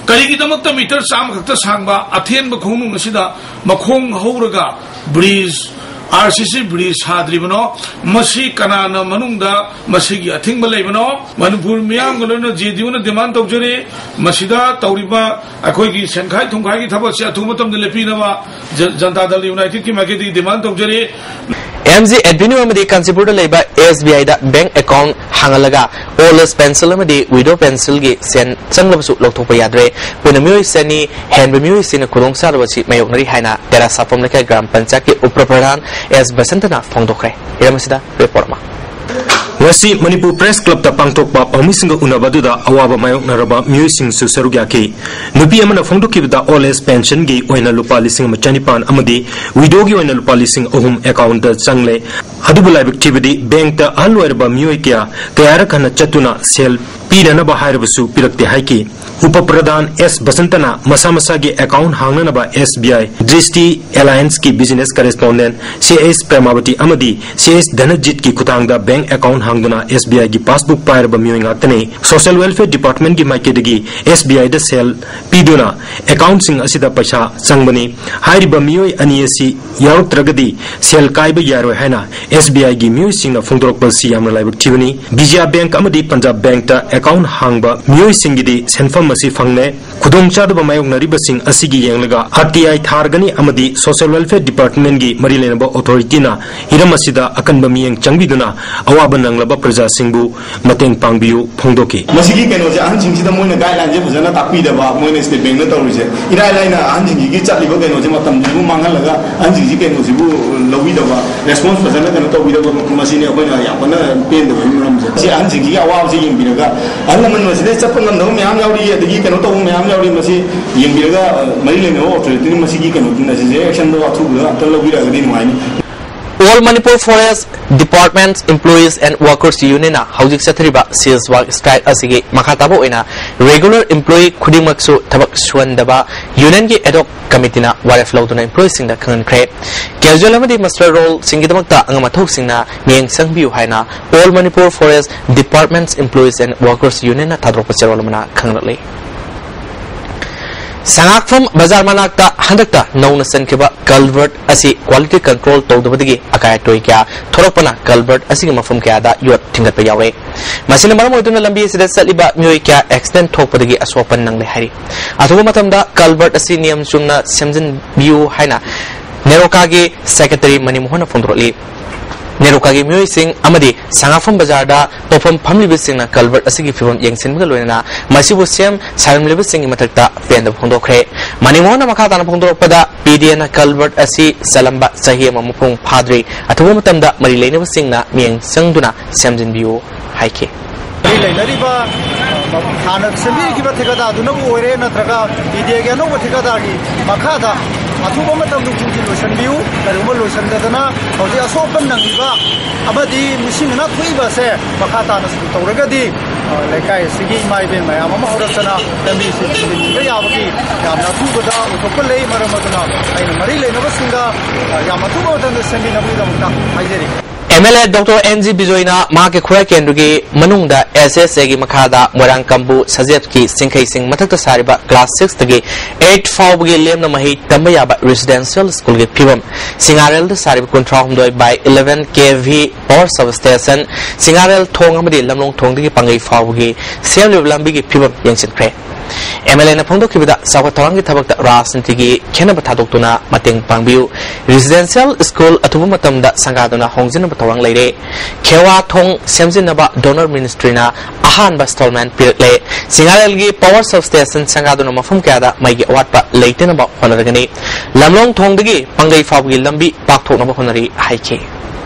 ꯀꯔꯤꯒꯤꯗꯃꯛꯇ ꯃꯤꯇꯔ ꯆꯥꯝꯃ ꯈꯛꯇ ꯁꯥꯡꯕ ꯑꯊꯦꯟꯕ ꯈꯣꯡꯅꯨꯡ ꯑꯁꯤꯗ ꯃꯈꯣꯡ ꯍꯧꯔꯒ ꯕ꯭ꯔꯤꯖ, ꯑꯥꯔ ꯁꯤ ꯁꯤ ꯕ꯭ꯔꯤꯖ ꯁꯥꯗ꯭ꯔꯤꯕꯅꯣ? ꯃꯁꯤ ꯀꯅꯥꯅ ꯃꯅꯨꯡꯗ ꯃꯁꯤꯒꯤ ꯑꯊꯤꯡꯕ ꯂꯩꯕꯅꯣ? ꯃꯅꯤꯄꯨꯔ ꯃꯤꯌꯥꯝꯒ ꯂꯣꯏꯅꯅ ꯖꯦ ꯗꯤ ꯌꯨꯅ ꯗꯤꯃꯥꯟ ꯇꯧꯖꯔꯤ꯫ ꯃꯁꯤꯗ ꯇꯧꯔꯤꯕ ꯑꯩꯈꯣꯏꯒꯤ ꯁꯦꯟꯈꯥꯏ ꯊꯨꯝꯈꯥꯏꯒꯤ ꯊꯕꯛꯁꯦ ꯑꯊꯨꯕ ꯃꯇꯝꯗ ꯂꯦꯞꯄꯤꯅꯕ ꯖ-, ꯖꯅꯇꯥ ꯗꯜ ꯌꯨꯅꯥꯏꯇꯦꯗꯀꯤ ꯃꯥꯏꯀꯩꯗꯒꯤ ꯗꯤꯃꯥꯟ ꯇꯧꯖꯔꯤ꯫ ꯑꯦꯝ ꯖꯤ ꯑꯦꯚꯦꯅ꯭ꯌꯨ ꯑꯃꯗꯤ ꯀꯥꯟꯆꯤꯄꯨꯔꯗ ꯂꯩꯕ ꯑꯦꯁ ꯕꯤ ꯑꯥꯏꯗ ꯕꯦꯡꯛ ꯑꯦꯀꯥꯎꯟꯠ ꯍꯥꯡꯍꯜꯂꯒ ꯑꯣꯜ ꯑꯦꯖ ꯄꯦꯟꯁꯟ ꯑꯃꯗꯤ ꯋꯤꯗꯣ ꯄꯦꯟꯁꯟꯒꯤ ꯁꯦꯟ ꯆꯪꯂꯕꯁꯨ ꯂꯧꯊꯣꯛꯄ ꯌꯥꯗ꯭ꯔꯦ꯫ ꯄꯨꯟꯅ ꯃꯤꯑꯣꯏ ꯆꯅꯤ ꯍꯦꯟꯕ ꯃꯤꯑꯣꯏꯁꯤꯡꯅ ꯈꯨꯗꯣꯡꯆꯥꯗꯕ ꯑꯁꯤ ꯃꯥꯌꯣꯛꯅꯔꯤ ꯍꯥꯏꯅ ꯇꯦꯔꯥ ꯁꯥꯐꯝ ꯂꯩꯀꯥꯏ ꯒ꯭ꯔꯥꯝ ꯄꯟꯆꯥꯌꯠꯀꯤ ꯎꯄ ꯄ꯭ꯔꯙꯥꯟ ꯑꯦꯁ ꯕꯁꯟꯇꯅ ꯐꯣꯡꯗꯣꯛꯈ꯭ꯔꯦ꯫ ꯍꯤꯔꯝ ꯑꯁꯤꯗ ꯔꯤꯄꯣꯔꯠ ꯑꯃ꯫ ꯉꯁꯤ ꯃꯅꯤꯄꯨꯔ ꯄ꯭ꯔꯦꯁ ꯀ꯭ꯂꯕꯇ ꯄꯥꯡꯊꯣꯛꯄ ꯄꯥꯎꯃꯤꯁꯤꯡꯒ ꯎꯅꯕ ꯑꯗꯨꯗ ꯑꯋꯥꯕ ꯃꯥꯌꯣꯛꯅꯔꯕ ꯃꯤꯑꯣꯏꯁꯤꯡꯁꯨ ꯁꯔꯨꯛ ꯌꯥꯈꯤ꯫ ꯅꯨꯄꯤ ꯑꯃꯅ ꯐꯣꯡꯗꯣꯛꯈꯤꯕꯗ ꯑꯣꯜ ꯑꯦꯖ ꯄꯦꯟꯁꯟꯒꯤ ꯑꯣꯏꯅ ꯂꯨꯄꯥ ꯂꯤꯁꯤꯡ ꯑꯃ ꯆꯅꯤꯄꯥꯟ ꯑꯃꯗꯤ ꯋꯤꯗꯣꯒꯤ ꯑꯣꯏꯅ ꯂꯨꯄꯥ ꯂꯤꯁꯤꯡ ꯑꯍꯨꯝ ꯑꯦꯀꯥꯎꯟꯠꯇ ꯆꯪꯂꯦ꯫ ꯑꯗꯨꯕꯨ ꯂꯥꯏꯕꯛ ꯊꯤꯕꯗꯤ ꯕꯦꯡꯛꯇ ꯑꯍꯜ ꯑꯣꯏꯔꯕ ꯃꯤꯑꯣꯏ ꯀꯌꯥ ꯀꯌꯥꯔꯛ ꯍꯟꯅ ꯆꯠꯇꯨꯅ ꯁꯦꯜ ꯄꯤꯅꯅꯕ ꯍꯥꯏꯔꯕꯁꯨ ꯄꯤꯔꯛꯇꯦ ꯍꯥꯏꯈꯤ꯫ ꯎꯄ ꯄ꯭ꯔꯙꯥꯟ ꯑꯦꯁ ꯕꯁꯟꯇꯅ ꯃꯁꯥ ꯃꯁꯥꯒꯤ ꯑꯦꯀꯥꯎꯟꯠ ꯍꯥꯡꯅꯅꯕ ꯑꯦꯁ ꯕꯤ ꯑꯥꯏ ꯗ꯭ꯔꯤꯁꯇꯤ ꯑꯦꯂꯥꯌꯟꯁꯀꯤ ꯕꯤꯖꯤꯅꯦꯁ ꯀꯔꯦꯁꯄꯣꯟꯗꯦꯟꯠ ꯁꯤ ꯑꯦꯁ ꯄ꯭ꯔꯦꯃꯥꯕꯇꯤ ꯑꯃꯗꯤ ꯁꯤ ꯑꯦꯁ ꯙꯅꯖꯤꯠꯀꯤ ꯈꯨꯠꯊꯥꯡꯗ ꯕꯦꯡꯛ ꯑꯦꯀꯥꯎꯟꯠ ꯍꯥꯡꯗꯨꯅ ꯑꯦꯁ ꯕꯤ ꯑꯥꯏꯒꯤ ꯄꯥꯁꯕꯨꯛ ꯄꯥꯏꯔꯕ ꯃꯤꯑꯣꯏ ꯉꯥꯛꯇꯅꯤ꯫ ꯁꯣꯁꯤꯌꯦꯜ ꯋꯦꯜꯐꯤꯌꯔ ꯗꯤꯄꯥꯔꯠꯃꯦꯟꯠꯀꯤ ꯃꯥꯏꯀꯩꯗꯒꯤ ꯑꯦꯁ ꯕꯤ ꯑꯥꯏꯗ ꯁꯦꯜ ꯄꯤꯗꯨꯅ ꯑꯦꯀꯥꯎꯟꯠꯁꯤꯡ ꯑꯁꯤꯗ ꯄꯩꯁꯥ ꯆꯪꯕꯅꯤ꯫ ꯍꯥꯏꯔꯤꯕ ꯃꯤꯑꯣꯏ ꯑꯅꯤ ꯑꯁꯤ ꯌꯥꯎꯔꯛꯇ꯭ꯔꯒꯗꯤ ꯁꯦꯜ ꯀꯥꯏꯕ ꯌꯥꯔꯣꯏ ꯍꯥꯏꯅ ꯑꯦꯁ ꯕꯤ ꯑꯥꯏꯒꯤ ꯃꯤꯑꯣꯏꯁꯤꯡꯅ ꯐꯣꯡꯗꯣꯔꯛꯄ ꯑꯁꯤ ꯌꯥꯝꯅ ꯂꯥꯏꯕꯛ ꯊꯤꯕꯅꯤ꯫ ꯕꯤꯖꯌꯥ ꯕꯦꯡꯛ ꯑꯃꯗꯤ ꯄꯟꯖꯥꯕ ꯕꯦꯡꯛꯇ ꯑꯦꯀꯥꯎꯟꯠ ꯍꯥꯡꯕ ꯃꯤꯑꯣꯏꯁꯤꯡꯒꯤꯗꯤ ꯁꯦꯟꯐꯝ ꯑꯁꯤ ꯐꯪꯂꯦ꯫ ꯈꯨꯗꯣꯡꯆꯥꯗꯕ ꯃꯥꯌꯣꯛꯅꯔꯤꯕꯁꯤꯡ ꯑꯁꯤꯒꯤ ꯌꯦꯡꯂꯒ ꯑꯥꯔ ꯇꯤ ꯑꯥꯏ ꯊꯥꯔꯒꯅꯤ ꯑꯃꯗꯤ ꯁꯣꯁꯤꯌꯦꯜ ꯋꯦꯜꯐꯤꯌꯔ ꯗꯤꯄꯥꯔꯠꯃꯦꯟꯠꯀꯤ ꯃꯔꯤ ꯂꯩꯅꯕ ꯑꯣꯊꯣꯔꯤꯇꯤꯅ ꯍꯤꯔꯝ ꯑꯁꯤꯗ ꯑꯀꯟꯕ ꯃꯤꯠꯌꯦꯡ ꯆꯪꯕꯤꯗꯨꯅ ꯑꯋꯥꯕ ꯅꯪꯂꯕ ꯄ꯭ꯔꯖꯥꯁꯤꯡꯕꯨ ꯃꯇꯦꯡ ꯄꯥꯡꯕꯤꯌꯨ ꯐꯣꯡꯗꯣꯛꯈꯤ꯫ ꯃꯁꯤꯒꯤ ꯀꯩꯅꯣꯁꯦ ꯑꯍꯟꯁꯤꯡꯁꯤꯗ ꯃꯣꯏꯅ ꯒꯥꯏꯗꯂꯥꯏꯟꯁꯦ ꯐꯖꯅ ꯇꯥꯛꯄꯤꯗꯕ, ꯃꯣꯏꯅ ꯁ꯭ꯇꯦꯠ ꯕꯦꯡꯛꯅ ꯇꯧꯔꯤꯁꯦ ꯏꯔꯥꯏ ꯂꯥꯏꯅ ꯑꯍꯟꯁꯤꯡꯁꯤꯒꯤ ꯆꯠꯂꯤꯕ ꯀꯩꯅꯣꯁꯦ ꯃꯇꯝꯁꯤꯕꯨ ꯃꯥꯡꯍꯜꯂꯒ ꯑꯍꯟꯁꯤꯡꯁꯤ ꯀꯩꯅꯣꯁꯤꯕꯨ ꯂꯧꯕꯤꯗꯕ, ꯔꯦꯁꯄꯣꯟꯁ ꯐꯖꯅ ꯀꯩꯅꯣ ꯇꯧꯕꯤꯗꯕ, ꯃꯁꯤꯅꯤ ꯑꯩꯈꯣꯏꯅ ꯌꯥꯝ ꯀꯟꯅ ꯄꯦꯟꯗꯕꯒꯤ ꯃꯔꯝꯁꯦ꯫ ꯁꯤ ꯑꯍꯟꯁꯤꯡꯁꯤꯒꯤ ꯑꯋꯥꯕꯁꯤ ꯌꯦꯡꯕꯤꯔꯒ ꯑꯍꯜ ꯂꯃꯟ ꯃꯁꯤꯗꯩ ꯆꯠꯄ ꯉꯝꯗꯕ ꯃꯌꯥꯝ ꯌꯥꯎꯔꯤ, ꯑꯗꯒꯤ ꯀꯩꯅꯣ ꯇꯧꯕ ꯃꯌꯥꯝ ꯌꯥꯎꯔꯤ, ꯃꯁꯤ ꯌꯦꯡꯕꯤꯔꯒ, ꯑ, ꯃꯔꯤ ꯂꯩꯅꯕ ꯑꯣꯊꯣꯔꯤꯇꯤꯅ ꯃꯁꯤꯒꯤ ꯀꯩꯅꯣꯗꯨꯅ ꯁꯤꯁꯦ ꯑꯦꯛꯁꯟꯗꯣ ꯑꯊꯨꯕꯗ ꯑꯝꯇ ꯂꯧꯕꯤꯔꯛꯑꯒꯗꯤ ꯅꯨꯡꯉꯥꯏꯅꯤ꯫ All Manipur Forest Department Employees and Workers Union ꯅ ꯍꯧꯖꯤꯛ ꯆꯠꯊꯔꯤꯕ ꯁꯤꯜꯁ ꯋꯥꯛ ꯁ꯭ꯇ꯭ꯔꯥꯏꯛ ꯑꯁꯤꯒꯤ ꯃꯈꯥ ꯇꯥꯕ ꯑꯣꯏꯅ Regular employee ꯈꯨꯗꯤꯡꯃꯛꯁꯨ ꯊꯕꯛ ꯁꯨꯍꯟꯗꯕ ꯌꯨꯅꯤꯌꯟꯒꯤ ꯑꯦꯗꯣꯛ ꯀꯃꯤꯇꯤꯅ ꯋꯥꯔꯦꯞ ꯂꯧꯗꯨꯅ ꯏꯝꯄ꯭ꯂꯣꯌꯤꯁꯤꯡꯗ ꯈꯪꯍꯟꯈ꯭ꯔꯦ꯫ ꯀꯦꯖꯨꯋꯦꯜ ꯑꯃꯗꯤ ꯃꯁꯇꯔ ꯔꯣꯜꯁꯤꯡꯒꯤꯗꯃꯛꯇ ꯑꯉꯝ ꯑꯊꯧꯁꯤꯡꯅ ꯃꯤꯠꯌꯦꯡ ꯆꯪꯕꯤꯌꯨ ꯍꯥꯏꯅ All Manipur Forest Department's Employees and Workers Unionꯅ ꯊꯥꯗꯣꯔꯛꯄ ꯆꯦꯔꯣꯜ ꯑꯃꯅ ꯈꯪꯍꯜꯂꯛꯂꯤ꯫ ꯁꯉꯥꯛꯐꯝ ꯕꯖꯥꯔ ꯃꯅꯥꯛꯇ ꯍꯟꯗꯛꯇ ꯅꯧꯅ ꯆꯟꯈꯤꯕ ꯀꯜꯚꯔꯠ ꯑꯁꯤ ꯀ꯭ꯋꯥꯂꯤꯇꯤ ꯀꯟꯇ꯭ꯔꯣꯜ ꯇꯧꯗꯕꯗꯒꯤ ꯑꯀꯥꯏ ꯑꯇꯣꯏ ꯀꯌꯥ ꯊꯣꯔꯛꯄꯅ ꯀꯜꯚꯔꯠ ꯑꯁꯤꯒꯤ ꯃꯐꯝ ꯀꯌꯥꯗ ꯌꯣꯠ ꯊꯤꯡꯒꯠꯄ ꯌꯥꯎꯔꯦ꯫ ꯃꯁꯤꯅ ꯃꯔꯝ ꯑꯣꯏꯗꯨꯅ ꯂꯝꯕꯤ ꯑꯁꯤꯗ ꯆꯠꯂꯤꯕ ꯃꯤꯑꯣꯏ ꯀꯌꯥ ꯑꯦꯛꯁꯤꯗꯦꯟ ꯊꯣꯛꯄꯗꯒꯤ ꯑꯁꯣꯛ ꯑꯄꯟ ꯅꯪꯂꯦ ꯍꯥꯏꯔꯤ꯫ ꯑꯊꯨꯕ ꯃꯇꯝꯗ ꯀꯜꯚꯔꯠ ꯑꯁꯤ ꯅꯤꯌꯝ ꯆꯨꯝꯅ ꯁꯦꯝꯖꯤꯟꯕꯤꯌꯨ ꯍꯥꯏꯅ ꯅꯦꯔꯣꯀꯥꯒꯤ ꯁꯦꯀ꯭ꯔꯦꯇꯔꯤ ꯃꯅꯤ ꯃꯣꯍꯟꯅ ꯐꯣꯡꯗꯣꯔꯛꯂꯤ꯫ ꯅꯦꯔꯣꯀꯥꯒꯤ ꯃꯤꯑꯣꯏꯁꯤꯡ ꯑꯃꯗꯤ ꯁꯉꯥꯐꯝ ꯕꯖꯥꯔꯗ ꯄꯣꯠꯐꯝ ꯐꯝꯂꯤꯕꯁꯤꯡꯅ ꯀꯜꯚꯔꯠ ꯑꯁꯤꯒꯤ ꯐꯤꯕꯝ ꯌꯦꯡꯁꯤꯟꯕꯒ ꯂꯣꯏꯅꯅ ꯃꯁꯤꯕꯨ ꯁꯦꯝ ꯁꯥꯔꯝꯂꯤꯕꯁꯤꯡꯒꯤ ꯃꯊꯛꯇ ꯄꯦꯟꯗꯕ ꯐꯣꯡꯗꯣꯛꯈ꯭ꯔꯦ꯫ ꯃꯅꯤ ꯃꯣꯍꯟꯅ ꯃꯈꯥ ꯇꯥꯅ ꯐꯣꯡꯗꯣꯔꯛꯄꯗ, ꯄꯤ ꯗꯤ ꯑꯦꯅ ꯀꯜꯚꯔꯠ ꯑꯁꯤ ꯆꯜꯂꯝꯕ ꯆꯍꯤ ꯑꯃ ꯃꯄꯨꯡ ꯐꯥꯗ꯭ꯔꯤ꯫ ꯑꯊꯨꯕ ꯃꯇꯝꯗ ꯃꯔꯤ ꯂꯩꯅꯕꯁꯤꯡꯅ ꯃꯤꯠꯌꯦꯡ ꯆꯪꯗꯨꯅ ꯁꯦꯝꯖꯤꯟꯕꯤꯌꯨ ꯍꯥꯏꯈꯤ꯫ ꯃꯔꯤ ꯂꯩꯅꯔꯤꯕ, ꯑ, ꯍꯥꯟꯅ ꯁꯦꯝꯕꯤꯈꯤꯕ ꯊꯤꯀꯥꯗꯥꯔꯗꯨꯅꯕꯨ ꯑꯣꯏꯔꯦ, ꯅꯠꯇ꯭ꯔꯒ ꯄꯤ ꯗꯤ ꯑꯦꯒꯤ ꯑꯅꯧꯕ ꯊꯤꯀꯥꯗꯥꯔꯒꯤ ꯃꯈꯥꯗ ꯑꯊꯨꯕ ꯃꯇꯝꯗ ꯎꯄꯨꯒꯤ ꯂꯣꯏꯁꯤꯟꯕꯤꯌꯨ꯫ ꯀꯔꯤꯒꯨꯝꯕ ꯂꯣꯏꯁꯤꯟꯗꯗꯅ ꯍꯧꯖꯤꯛ ꯑꯁꯣꯛ ꯑꯄꯟ ꯅꯪꯂꯤꯕ ꯑꯃꯗꯤ ꯃꯤꯁꯤꯡ ꯃꯅꯥ ꯊꯣꯛꯏꯕ ꯑꯁꯦ ꯃꯈꯥ ꯇꯥꯅ ꯁꯨꯝ ꯇꯧꯔꯒꯗꯤ, ꯑ, ꯂꯩꯀꯥꯏ ꯑꯁꯤꯒꯤ ꯏꯃꯥ ꯏꯕꯦꯟ ꯃꯌꯥꯝ ꯑꯃ ꯍꯧꯔꯛꯇꯅ ꯂꯝꯕꯤꯁꯤ ꯊꯤꯡꯖꯤꯟꯕ ꯌꯥꯕꯒꯤ ꯌꯥꯝꯅ ꯑꯊꯨꯕꯗ ꯑꯣꯏꯊꯣꯛꯄ ꯂꯩ꯫ ꯃꯔꯝ ꯑꯗꯨꯅ ꯑꯩꯅ ꯃꯔꯤ ꯂꯩꯅꯕꯁꯤꯡꯗ, ꯑ, ꯌꯥꯝ ꯑꯊꯨꯕ ꯃꯇꯝꯗ ꯁꯦꯝꯕꯤꯅꯕꯒꯤꯗꯃꯛꯇ ꯍꯥꯏꯖꯔꯤ꯫ M L A doctor N G ꯕꯤꯖꯣꯏꯅ ꯃꯍꯥꯛꯀꯤ ꯈꯨꯔꯥꯏ ꯀꯦꯟꯗ꯭ꯔꯒꯤ ꯃꯅꯨꯡꯗ ꯑꯦꯁ ꯑꯦꯁ ꯑꯦꯒꯤ ꯃꯈꯥꯗ ꯃꯣꯏꯔꯥꯡꯀꯝꯕꯨ ꯁꯖꯦꯠꯀꯤ ꯆꯤꯡꯈꯩꯁꯤꯡ ꯃꯊꯛꯇ ꯁꯥꯔꯤꯕ class six ꯇꯒꯤ eight ꯐꯥꯎꯕꯒꯤ ꯂꯦꯝꯅ ꯃꯍꯩ ꯇꯝꯕ ꯌꯥꯕ residential school ꯒꯤ ꯐꯤꯕꯝ, ꯁꯤꯡꯉꯥꯔꯦꯜꯗ ꯁꯥꯔꯤꯕ ꯀꯨꯟꯊ꯭ꯔꯥ ꯍꯨꯝꯗꯣꯏ by eleven K V power substation, ꯁꯤꯡꯉꯥꯔꯦꯜ ꯊꯣꯡ ꯑꯃꯗꯤ ꯂꯝꯂꯣꯡ ꯊꯣꯡꯗꯒꯤ ꯄꯥꯡꯒꯩ ꯐꯥꯎꯕꯒꯤ ꯁꯦꯝꯂꯤꯕ ꯂꯝꯕꯤꯒꯤ ꯐꯤꯕꯝ ꯌꯦꯡꯁꯤꯟꯈ꯭ꯔꯦ꯫ ꯑꯦꯝ ꯑꯦꯜ ꯑꯦꯅ ꯐꯣꯡꯗꯣꯛꯈꯤꯕꯗ ꯆꯥꯎꯈꯠ ꯊꯧꯔꯥꯡꯒꯤ ꯊꯕꯛꯇ ꯔꯥꯖꯅꯤꯇꯤꯒꯤ ꯈꯦꯟꯅꯕ ꯊꯥꯗꯣꯛꯇꯨꯅ ꯃꯇꯦꯡ ꯄꯥꯡꯕꯤꯌꯨ꯫ Residential school ꯑꯊꯨꯕ ꯃꯇꯝꯗ ꯁꯪꯒꯥꯗꯨꯅ ꯍꯣꯡꯖꯤꯟꯅꯕ ꯊꯧꯔꯥꯡ ꯂꯩꯔꯦ꯫ ꯈꯦꯋꯥ ꯊꯣꯡ ꯁꯦꯝꯖꯤꯟꯅꯕ DoNER ministry ꯅ ꯑꯍꯥꯟꯕ installment ꯄꯤꯔꯛꯂꯦ꯫ ꯁꯤꯡꯉꯥꯔꯦꯜꯒꯤ power substation ꯁꯪꯒꯥꯗꯨꯅ ꯃꯐꯝ ꯀꯌꯥꯗ ꯃꯩꯒꯤ ꯑꯋꯥꯠꯄ ꯂꯩꯇꯅꯕ ꯍꯣꯠꯅꯔꯒꯅꯤ꯫ ꯂꯝꯂꯣꯡ ꯊꯣꯡꯗꯒꯤ ꯄꯥꯡꯒꯩ ꯐꯥꯎꯕꯒꯤ ꯂꯝꯕꯤ ꯄꯥꯛꯊꯣꯛꯅꯕ ꯍꯣꯠꯅꯔꯤ ꯍꯥꯏꯈꯤ꯫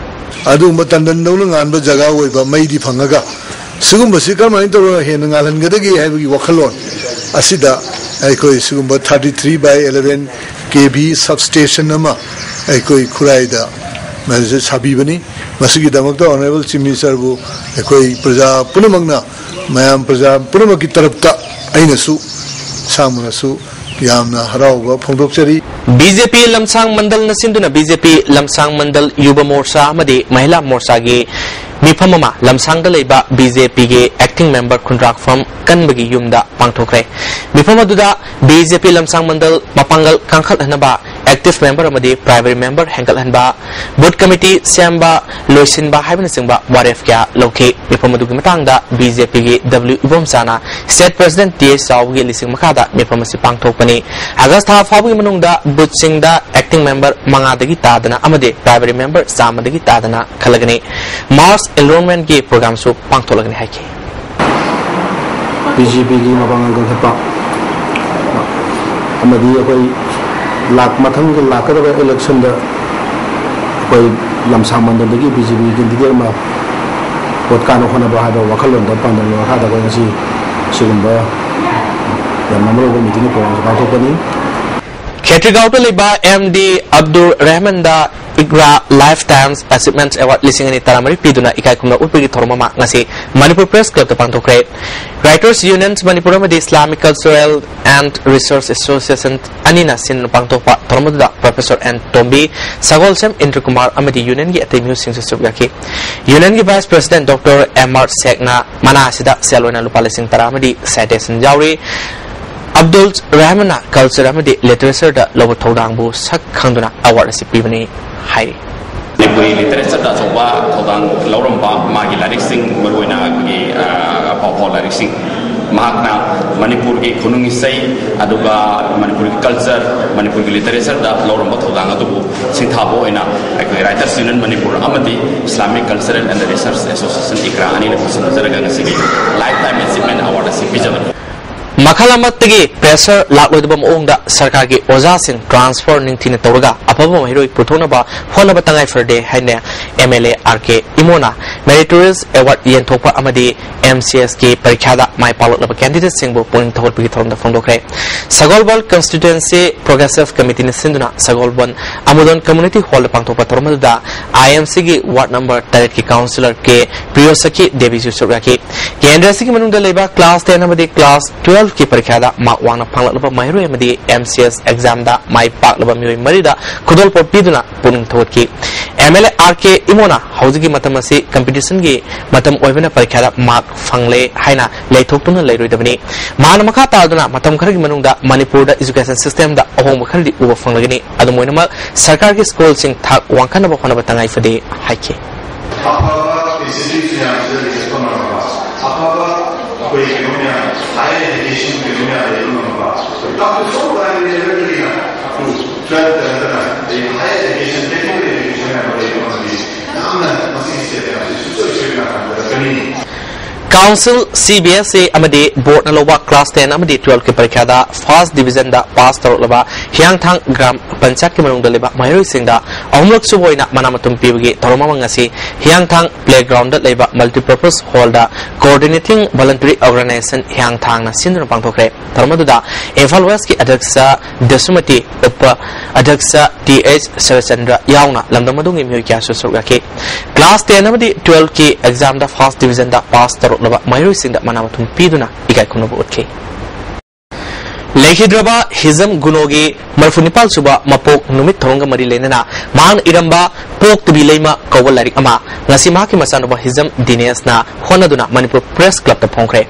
ꯑꯗꯨꯒꯨꯝꯕ ꯇꯟꯗꯟꯗꯧꯅ ꯉꯥꯟꯕ ꯖꯒꯥ ꯑꯣꯏꯕ ꯃꯩꯗꯤ ꯐꯪꯉꯒ, ꯁꯤꯒꯨꯝꯕꯁꯤ ꯀꯔꯝꯍꯥꯏꯅ ꯇꯧꯔꯒ ꯍꯦꯟꯅ ꯉꯥꯜꯍꯟꯒꯗꯒꯦ ꯍꯥꯏꯕꯒꯤ ꯋꯥꯈꯜꯂꯣꯟ ꯑꯁꯤꯗ ꯑꯩꯈꯣꯏ ꯁꯤꯒꯨꯝꯕ thirty three by eleven K V substation ꯑꯃ ꯑꯩꯈꯣꯏ ꯈꯨꯔꯥꯏꯗ ꯃꯁꯤ ꯁꯥꯕꯤꯕꯅꯤ꯫ ꯃꯁꯤꯒꯤꯗꯃꯛꯇ Honourable Chief Minister ꯕꯨ ꯑꯩꯈꯣꯏ ꯄ꯭ꯔꯖꯥ ꯄꯨꯝꯅꯃꯛꯅ ꯃꯌꯥꯝ ꯄ꯭ꯔꯖꯥ ꯄꯨꯝꯅꯃꯛꯀꯤ ꯇꯔꯞꯇ ꯑꯩꯅꯁꯨ ꯏꯁꯥꯃꯛꯅꯁꯨ ꯌꯥꯝꯅ ꯍꯔꯥꯎꯕ ꯐꯣꯡꯗꯣꯛꯆꯔꯤ꯫ ꯕꯤ ꯖꯦ ꯄꯤ ꯂꯝꯁꯥꯡ ꯃꯟꯗꯜꯅ ꯁꯤꯟꯗꯨꯅ ꯕꯤ ꯖꯦ ꯄꯤ ꯂꯝꯁꯥꯡ ꯃꯟꯗꯜ ꯌꯨꯕ ꯃꯣꯔꯆꯥ ꯑꯃꯗꯤ ꯃꯍꯤꯂꯥ ꯃꯣꯔꯆꯥꯒꯤ ꯃꯤꯐꯝ ꯑꯃ ꯂꯝꯁꯥꯡꯗ ꯂꯩꯕ ꯕꯤ ꯖꯦ ꯄꯤꯒꯤ acting member ꯈꯨꯟꯗ꯭ꯔꯥꯛꯐꯝ ꯀꯟꯕꯒꯤ ꯌꯨꯝꯗ ꯄꯥꯡꯊꯣꯛꯈ꯭ꯔꯦ꯫ ꯃꯤꯐꯝ ꯑꯗꯨꯗ ꯕꯤ ꯖꯦ ꯄꯤ ꯂꯝꯁꯥꯡ ꯃꯟꯗꯜ ꯃꯄꯥꯡꯒꯜ ꯀꯟꯈꯠꯍꯟꯅꯕ, active member ꯑꯃꯗꯤ primary member ꯍꯦꯟꯒꯠꯍꯟꯕ, booth committee ꯁꯦꯝꯕ, ꯂꯣꯏꯁꯤꯟꯕ ꯍꯥꯏꯕꯅꯆꯤꯡꯕ ꯋꯥꯔꯦꯞ ꯀꯌꯥ ꯂꯧꯈꯤ꯫ ꯃꯤꯐꯝ ꯑꯗꯨꯒꯤ ꯃꯇꯥꯡꯗ ꯕꯤ ꯖꯦ ꯄꯤꯒꯤ ꯗꯕ꯭ꯂꯤꯎ ꯏꯕꯣꯝꯆꯥꯅ state president ꯇꯤ ꯑꯦꯁ ꯆꯥꯎꯕꯒꯤ ꯂꯤꯁꯤꯡ ꯃꯈꯥꯗ ꯃꯤꯐꯝ ꯑꯁꯤ ꯄꯥꯡꯊꯣꯛꯄꯅꯤ꯫ ꯑꯥꯒꯁ ꯊꯥ ꯐꯥꯎꯕꯒꯤ ꯃꯅꯨꯡꯗ boothꯁꯤꯡꯗ acting member ꯃꯉꯥꯗꯒꯤ ꯇꯥꯗꯅ ꯑꯃꯗꯤ primary member ꯆꯥꯝꯃꯗꯒꯤ ꯇꯥꯗꯅ ꯈꯜꯂꯒꯅꯤ꯫ Mass enrollmentꯀꯤ programꯁꯨ ꯄꯥꯡꯊꯣꯛꯂꯒꯅꯤ ꯍꯥꯏꯈꯤ꯫ ꯕꯤ ꯖꯦ ꯄꯤꯒꯤ ꯃꯄꯥꯡꯒꯜ ꯀꯟꯈꯠꯄ ꯑꯃꯗꯤ ꯑꯩꯈꯣꯏ ꯂꯥꯛ-, ꯃꯊꯪꯒꯤ ꯂꯥꯛꯀꯗꯕ electionꯗ ꯑꯩꯈꯣꯏ ꯂꯝꯁꯥꯡ ꯃꯟꯗꯜꯗꯒꯤ ꯕꯤ ꯖꯦ ꯄꯤꯒꯤ candidate ꯑꯃ ꯚꯣꯠ ꯀꯥꯅ ꯍꯣꯠꯅꯕ ꯍꯥꯏꯕ ꯋꯥꯈꯜꯂꯣꯟꯗ ꯄꯥꯟꯗꯝꯒꯤ ꯃꯈꯥꯗ ꯑꯩꯈꯣꯏ ꯉꯁꯤ ꯁꯤꯒꯨꯝꯕ ꯌꯥꯝꯅ ꯃꯔꯨ ꯑꯣꯏꯕ meetingꯒꯤ programꯁꯨ ꯄꯥꯡꯊꯣꯛꯄꯅꯤ꯫ ꯈꯦꯇ꯭ꯔꯤꯒꯥꯎꯗ ꯂꯩꯕ ꯑꯦꯝ ꯗꯤ ꯑꯕꯗꯨꯜ ꯔꯍꯃꯟꯗ ꯏꯒ꯭ꯔꯥ Lifetime Achievement Award ꯂꯤꯁꯤꯡ ꯑꯅꯤ ꯇꯔꯥꯃꯔꯤ ꯄꯤꯗꯨꯅ ꯏꯀꯥꯏ ꯈꯨꯝꯅ ꯎꯠꯄꯒꯤ ꯊꯧꯔꯝ ꯑꯃ ꯉꯁꯤ Manipur Press Clubꯇ ꯄꯥꯡꯊꯣꯛꯈ꯭ꯔꯦ꯫ Writers Union Manipur ꯑꯃꯗꯤ Islamic Cultural and Research Association ꯑꯅꯤꯅ ꯁꯤꯟꯗꯨꯅ ꯄꯥꯡꯊꯣꯛꯄ ꯊꯧꯔꯝ ꯑꯗꯨꯗ Professor ꯑꯦꯟ ꯇꯣꯝꯕꯤ, ꯁꯒꯣꯜꯁꯦꯝ ꯏꯟꯗ꯭ꯔꯀꯨꯃꯥꯔ ꯑꯃꯗꯤ unionꯒꯤ ꯑꯇꯩ ꯃꯤꯑꯣꯏꯁꯤꯡꯁꯨ ꯁꯔꯨꯛ ꯌꯥꯈꯤ꯫ Unionꯒꯤ Vice President Doctor M R ꯁꯦꯛꯅ ꯃꯅꯥ ꯑꯁꯤꯗ ꯁꯦꯜ ꯑꯣꯏꯅ ꯂꯨꯄꯥ ꯂꯤꯁꯤꯡ ꯇꯔꯥ ꯑꯃꯗꯤ citation ꯌꯥꯎꯔꯤ꯫ ꯑꯕꯗꯨꯜ ꯔꯍꯃꯟꯅ culture ꯑꯃꯗꯤ literatureꯗ ꯂꯧꯕ ꯊꯧꯗꯥꯡꯕꯨ ꯁꯛ ꯈꯪꯗꯨꯅ award ꯑꯁꯤ ꯄꯤꯕꯅꯤ ꯍꯥꯏꯔꯤ꯫ ꯃꯅꯤꯄꯨꯔꯤ literature ꯗ ꯑꯆꯧꯕ ꯊꯧꯗꯥꯡ ꯂꯧꯔꯝꯕ, ꯃꯥꯒꯤ ꯂꯥꯏꯔꯤꯛꯁꯤꯡ, ꯃꯔꯨꯑꯣꯏꯅ ꯑꯩꯈꯣꯏꯒꯤ, ꯑ, ꯄꯥꯎ ꯐꯥꯎ ꯂꯥꯏꯔꯤꯛꯁꯤꯡ, ꯃꯍꯥꯛꯅ ꯃꯅꯤꯄꯨꯔꯒꯤ ꯈꯨꯅꯨꯡ ꯏꯁꯩ, ꯑꯗꯨꯒ ꯃꯅꯤꯄꯨꯔꯒꯤ culture, ꯃꯅꯤꯄꯨꯔꯒꯤ literature ꯗ ꯂꯧꯔꯝꯕ ꯊꯧꯗꯥꯡ ꯑꯗꯨꯕꯨ ꯁꯤꯡꯊꯥꯕ ꯑꯣꯏꯅ ꯑꯩꯈꯣꯏ Writers Union ꯃꯅꯤꯄꯨꯔ ꯑꯃꯗꯤ Islamic Cultural and Research Association, ꯏꯒ꯭ꯔꯥ, ꯑꯅꯤꯅ ꯈꯨꯠꯁꯝꯅꯖꯔꯒ ꯉꯁꯤꯒꯤ Lifetime Achievement Award ꯑꯁꯤ ꯄꯤꯖꯕꯅꯤ꯫ ꯃꯈꯜ ꯑꯃꯠꯇꯒꯤ pressure ꯂꯥꯛꯂꯣꯏꯗꯕ ꯃꯑꯣꯡꯗ ꯁꯔꯀꯥꯔꯒꯤ ꯑꯣꯖꯥꯁꯤꯡ transfer ꯅꯤꯡꯊꯤꯅ ꯇꯧꯔꯒ ꯑꯐꯕ ꯃꯍꯩꯔꯣꯏ ꯄꯨꯊꯣꯛꯅꯕ ꯍꯣꯠꯅꯕ ꯇꯉꯥꯏ ꯐꯗꯦ ꯍꯥꯏꯅ MLA RK ꯏꯃꯣꯅ Meritorious Award ꯌꯦꯟꯊꯣꯛꯄ ꯑꯃꯗꯤ MCS ꯀꯤ ꯄꯔꯤꯈ꯭ꯌꯥꯗ ꯃꯥꯏ ꯄꯥꯛꯂꯛꯂꯕ candidateꯁꯤꯡꯕꯨ ꯄꯨꯛꯅꯤꯡ ꯊꯧꯒꯠꯄꯒꯤ ꯊꯧꯔꯝꯗ ꯐꯣꯡꯗꯣꯛꯈ꯭ꯔꯦ꯫ ꯁꯒꯣꯜꯕꯟ Constituency Progressive Committeeꯅ ꯁꯤꯟꯗꯨꯅ ꯁꯒꯣꯜꯕꯟ ꯑꯃꯨꯗꯣꯟ Community Hallꯗ ꯄꯥꯡꯊꯣꯛꯄ ꯊꯧꯔꯝ ꯑꯗꯨꯗ IMCꯒꯤ ward number ꯇꯔꯦꯠꯀꯤ councillor K ꯄ꯭ꯔꯤꯌꯣꯁꯈꯤ ꯗꯦꯕꯤꯁꯨ ꯁꯔꯨꯛ ꯌꯥꯈꯤ꯫ ꯀꯦꯟꯗ꯭ꯔ ꯑꯁꯤꯒꯤ ꯃꯅꯨꯡꯗ ꯂꯩꯕ class ten ꯑꯃꯗꯤ class twelveꯀꯤ ꯄꯔꯤꯈ꯭ꯌꯥꯗ mark ꯋꯥꯡꯅ ꯐꯪꯂꯛꯂꯕ ꯃꯍꯩꯔꯣꯏ ꯑꯃꯗꯤ MCS examꯗ ꯃꯥꯏ ꯄꯥꯛꯂꯕ ꯃꯤꯑꯣꯏ ꯃꯔꯤꯗ ꯈꯨꯗꯣꯜꯄꯣꯠ ꯄꯤꯗꯨꯅ ꯄꯨꯛꯅꯤꯡ ꯊꯧꯒꯠꯈꯤ꯫ MLA RK ꯏꯃꯣꯅ ꯍꯧꯖꯤꯛꯀꯤ ꯃꯇꯝ ꯑꯁꯤ competitionꯒꯤ ꯃꯇꯝ ꯑꯣꯏꯕꯅ ꯄꯔꯤꯈ꯭ꯌꯥꯗ mark ꯐꯪꯂꯦ ꯍꯥꯏꯅ ꯂꯩꯊꯣꯛꯇꯨꯅ ꯂꯩꯔꯣꯏꯗꯕꯅꯤ꯫ ꯃꯍꯥꯛꯅ ꯃꯈꯥ ꯇꯥꯗꯨꯅ ꯃꯇꯝ ꯈꯔꯒꯤ ꯃꯅꯨꯡꯗ ꯃꯅꯤꯄꯨꯔꯗ education systemꯗ ꯑꯍꯣꯡꯕ ꯈꯔꯗꯤ ꯎꯕ ꯐꯪꯂꯒꯅꯤ꯫ ꯑꯗꯨꯝ ꯑꯣꯏꯅꯃꯛ ꯁꯔꯀꯥꯔꯒꯤ ꯁ꯭ꯀꯨꯜꯁꯤꯡ ꯊꯥꯛ ꯋꯥꯡꯈꯠꯅꯕ ꯍꯣꯠꯅꯕ ꯇꯉꯥꯏ ꯐꯗꯦ ꯍꯥꯏꯈꯤ꯫ ꯑꯐꯕ institute ꯃꯌꯥꯝꯁꯤꯗ ꯂꯤꯡꯈꯠꯄ ꯉꯝꯕ, ꯑꯐꯕ ꯑꯩꯈꯣꯏ ꯀꯩꯅꯣ ꯃꯌꯥꯝ, higher education ꯀꯩꯅꯣ ꯃꯌꯥꯝ ꯂꯩꯕ ꯉꯝꯕ, up to so primary level ꯗꯒꯤꯅ up to twelve ꯇ ꯅꯠꯇꯅ ꯑꯗꯩ higher education, technical education ꯃꯌꯥꯝ ꯂꯩꯕ ꯉꯝꯕꯗꯤ ꯌꯥꯝꯅ ꯃꯁꯤꯒꯤ state ꯃꯌꯥꯝꯁꯤ ꯁꯨꯡꯁꯣꯏ ꯁꯣꯏꯗꯅ ꯍꯟꯊꯔꯛꯀꯅꯤ꯫ Council, CBSE ꯑꯃꯗꯤ boardꯅ ꯂꯧꯕ class ten ꯑꯃꯗꯤ twelveꯀꯤ ꯄꯔꯤꯈ꯭ꯌꯥꯗ first divisionꯗ pass ꯇꯧꯔꯛꯂꯕ ꯍꯤꯌꯥꯡꯊꯥꯡ ꯒ꯭ꯔꯥꯝ ꯄꯟꯆꯥꯌꯠꯀꯤ ꯃꯅꯨꯡꯗ ꯂꯩꯕ ꯃꯍꯩꯔꯣꯏꯁꯤꯡꯗ ꯑꯍꯨꯝꯂꯛ ꯁꯨꯕ ꯑꯣꯏꯅ ꯃꯅꯥ ꯃꯊꯨꯝ ꯄꯤꯕꯒꯤ ꯊꯧꯔꯝ ꯑꯃ ꯉꯁꯤ ꯍꯤꯌꯥꯡꯊꯥꯡ playgroundꯗ ꯂꯩꯕ multipurpose hallꯗ Coordinating Voluntary Organization ꯍꯤꯌꯥꯡꯊꯥꯡꯅ ꯁꯤꯟꯗꯨꯅ ꯄꯥꯡꯊꯣꯛꯈ꯭ꯔꯦ꯫ ꯊꯧꯔꯝ ꯑꯗꯨꯗ ꯏꯝꯐꯥꯜ Westꯀꯤ ꯑꯗ꯭ꯌꯛꯁ ꯗꯁꯨꯃꯇꯤ, ꯎꯄ ꯑꯗ꯭ꯌꯛꯁ ꯇꯤ ꯑꯩꯆ ꯁꯔꯠꯆꯟꯗ꯭ꯔ ꯌꯥꯎꯅ ꯂꯝꯗꯝ ꯑꯗꯨꯒꯤ ꯃꯤꯑꯣꯏ ꯀꯌꯥꯁꯨ ꯁꯔꯨꯛ ꯌꯥꯈꯤ꯫ Class ten ꯑꯃꯗꯤ twelveꯀꯤ examꯗ first divisionꯗ pass ꯇꯧꯔꯛꯂꯕ ꯃꯍꯩꯔꯣꯏꯁꯤꯡꯗ ꯃꯅꯥ ꯃꯊꯨꯝ ꯄꯤꯗꯨꯅ ꯏꯀꯥꯏ ꯈꯨꯝꯅꯕ ꯎꯠꯈꯤ꯫ ꯂꯩꯈꯤꯗ꯭ꯔꯕ ꯍꯤꯖꯝ ꯒꯨꯅꯣꯒꯤ ꯃꯔꯤꯐꯨ ꯅꯤꯄꯥꯜ ꯁꯨꯕ ꯃꯄꯣꯛ ꯅꯨꯃꯤꯠ ꯊꯧꯔꯝꯒ ꯃꯔꯤ ꯂꯩꯅꯅ ꯃꯍꯥꯛꯅ ꯏꯔꯝꯕ ꯄꯣꯛꯇꯕꯤ ꯂꯩꯃ ꯀꯧꯕ ꯂꯥꯏꯔꯤꯛ ꯑꯃ ꯉꯁꯤ ꯃꯍꯥꯛꯀꯤ ꯃꯆꯥꯅꯨꯄꯥ ꯍꯤꯖꯝ ꯗꯤꯅꯦꯁꯅ ꯍꯣꯠꯅꯗꯨꯅ ꯃꯅꯤꯄꯨꯔ Press Clubꯇ ꯐꯣꯡꯈ꯭ꯔꯦ꯫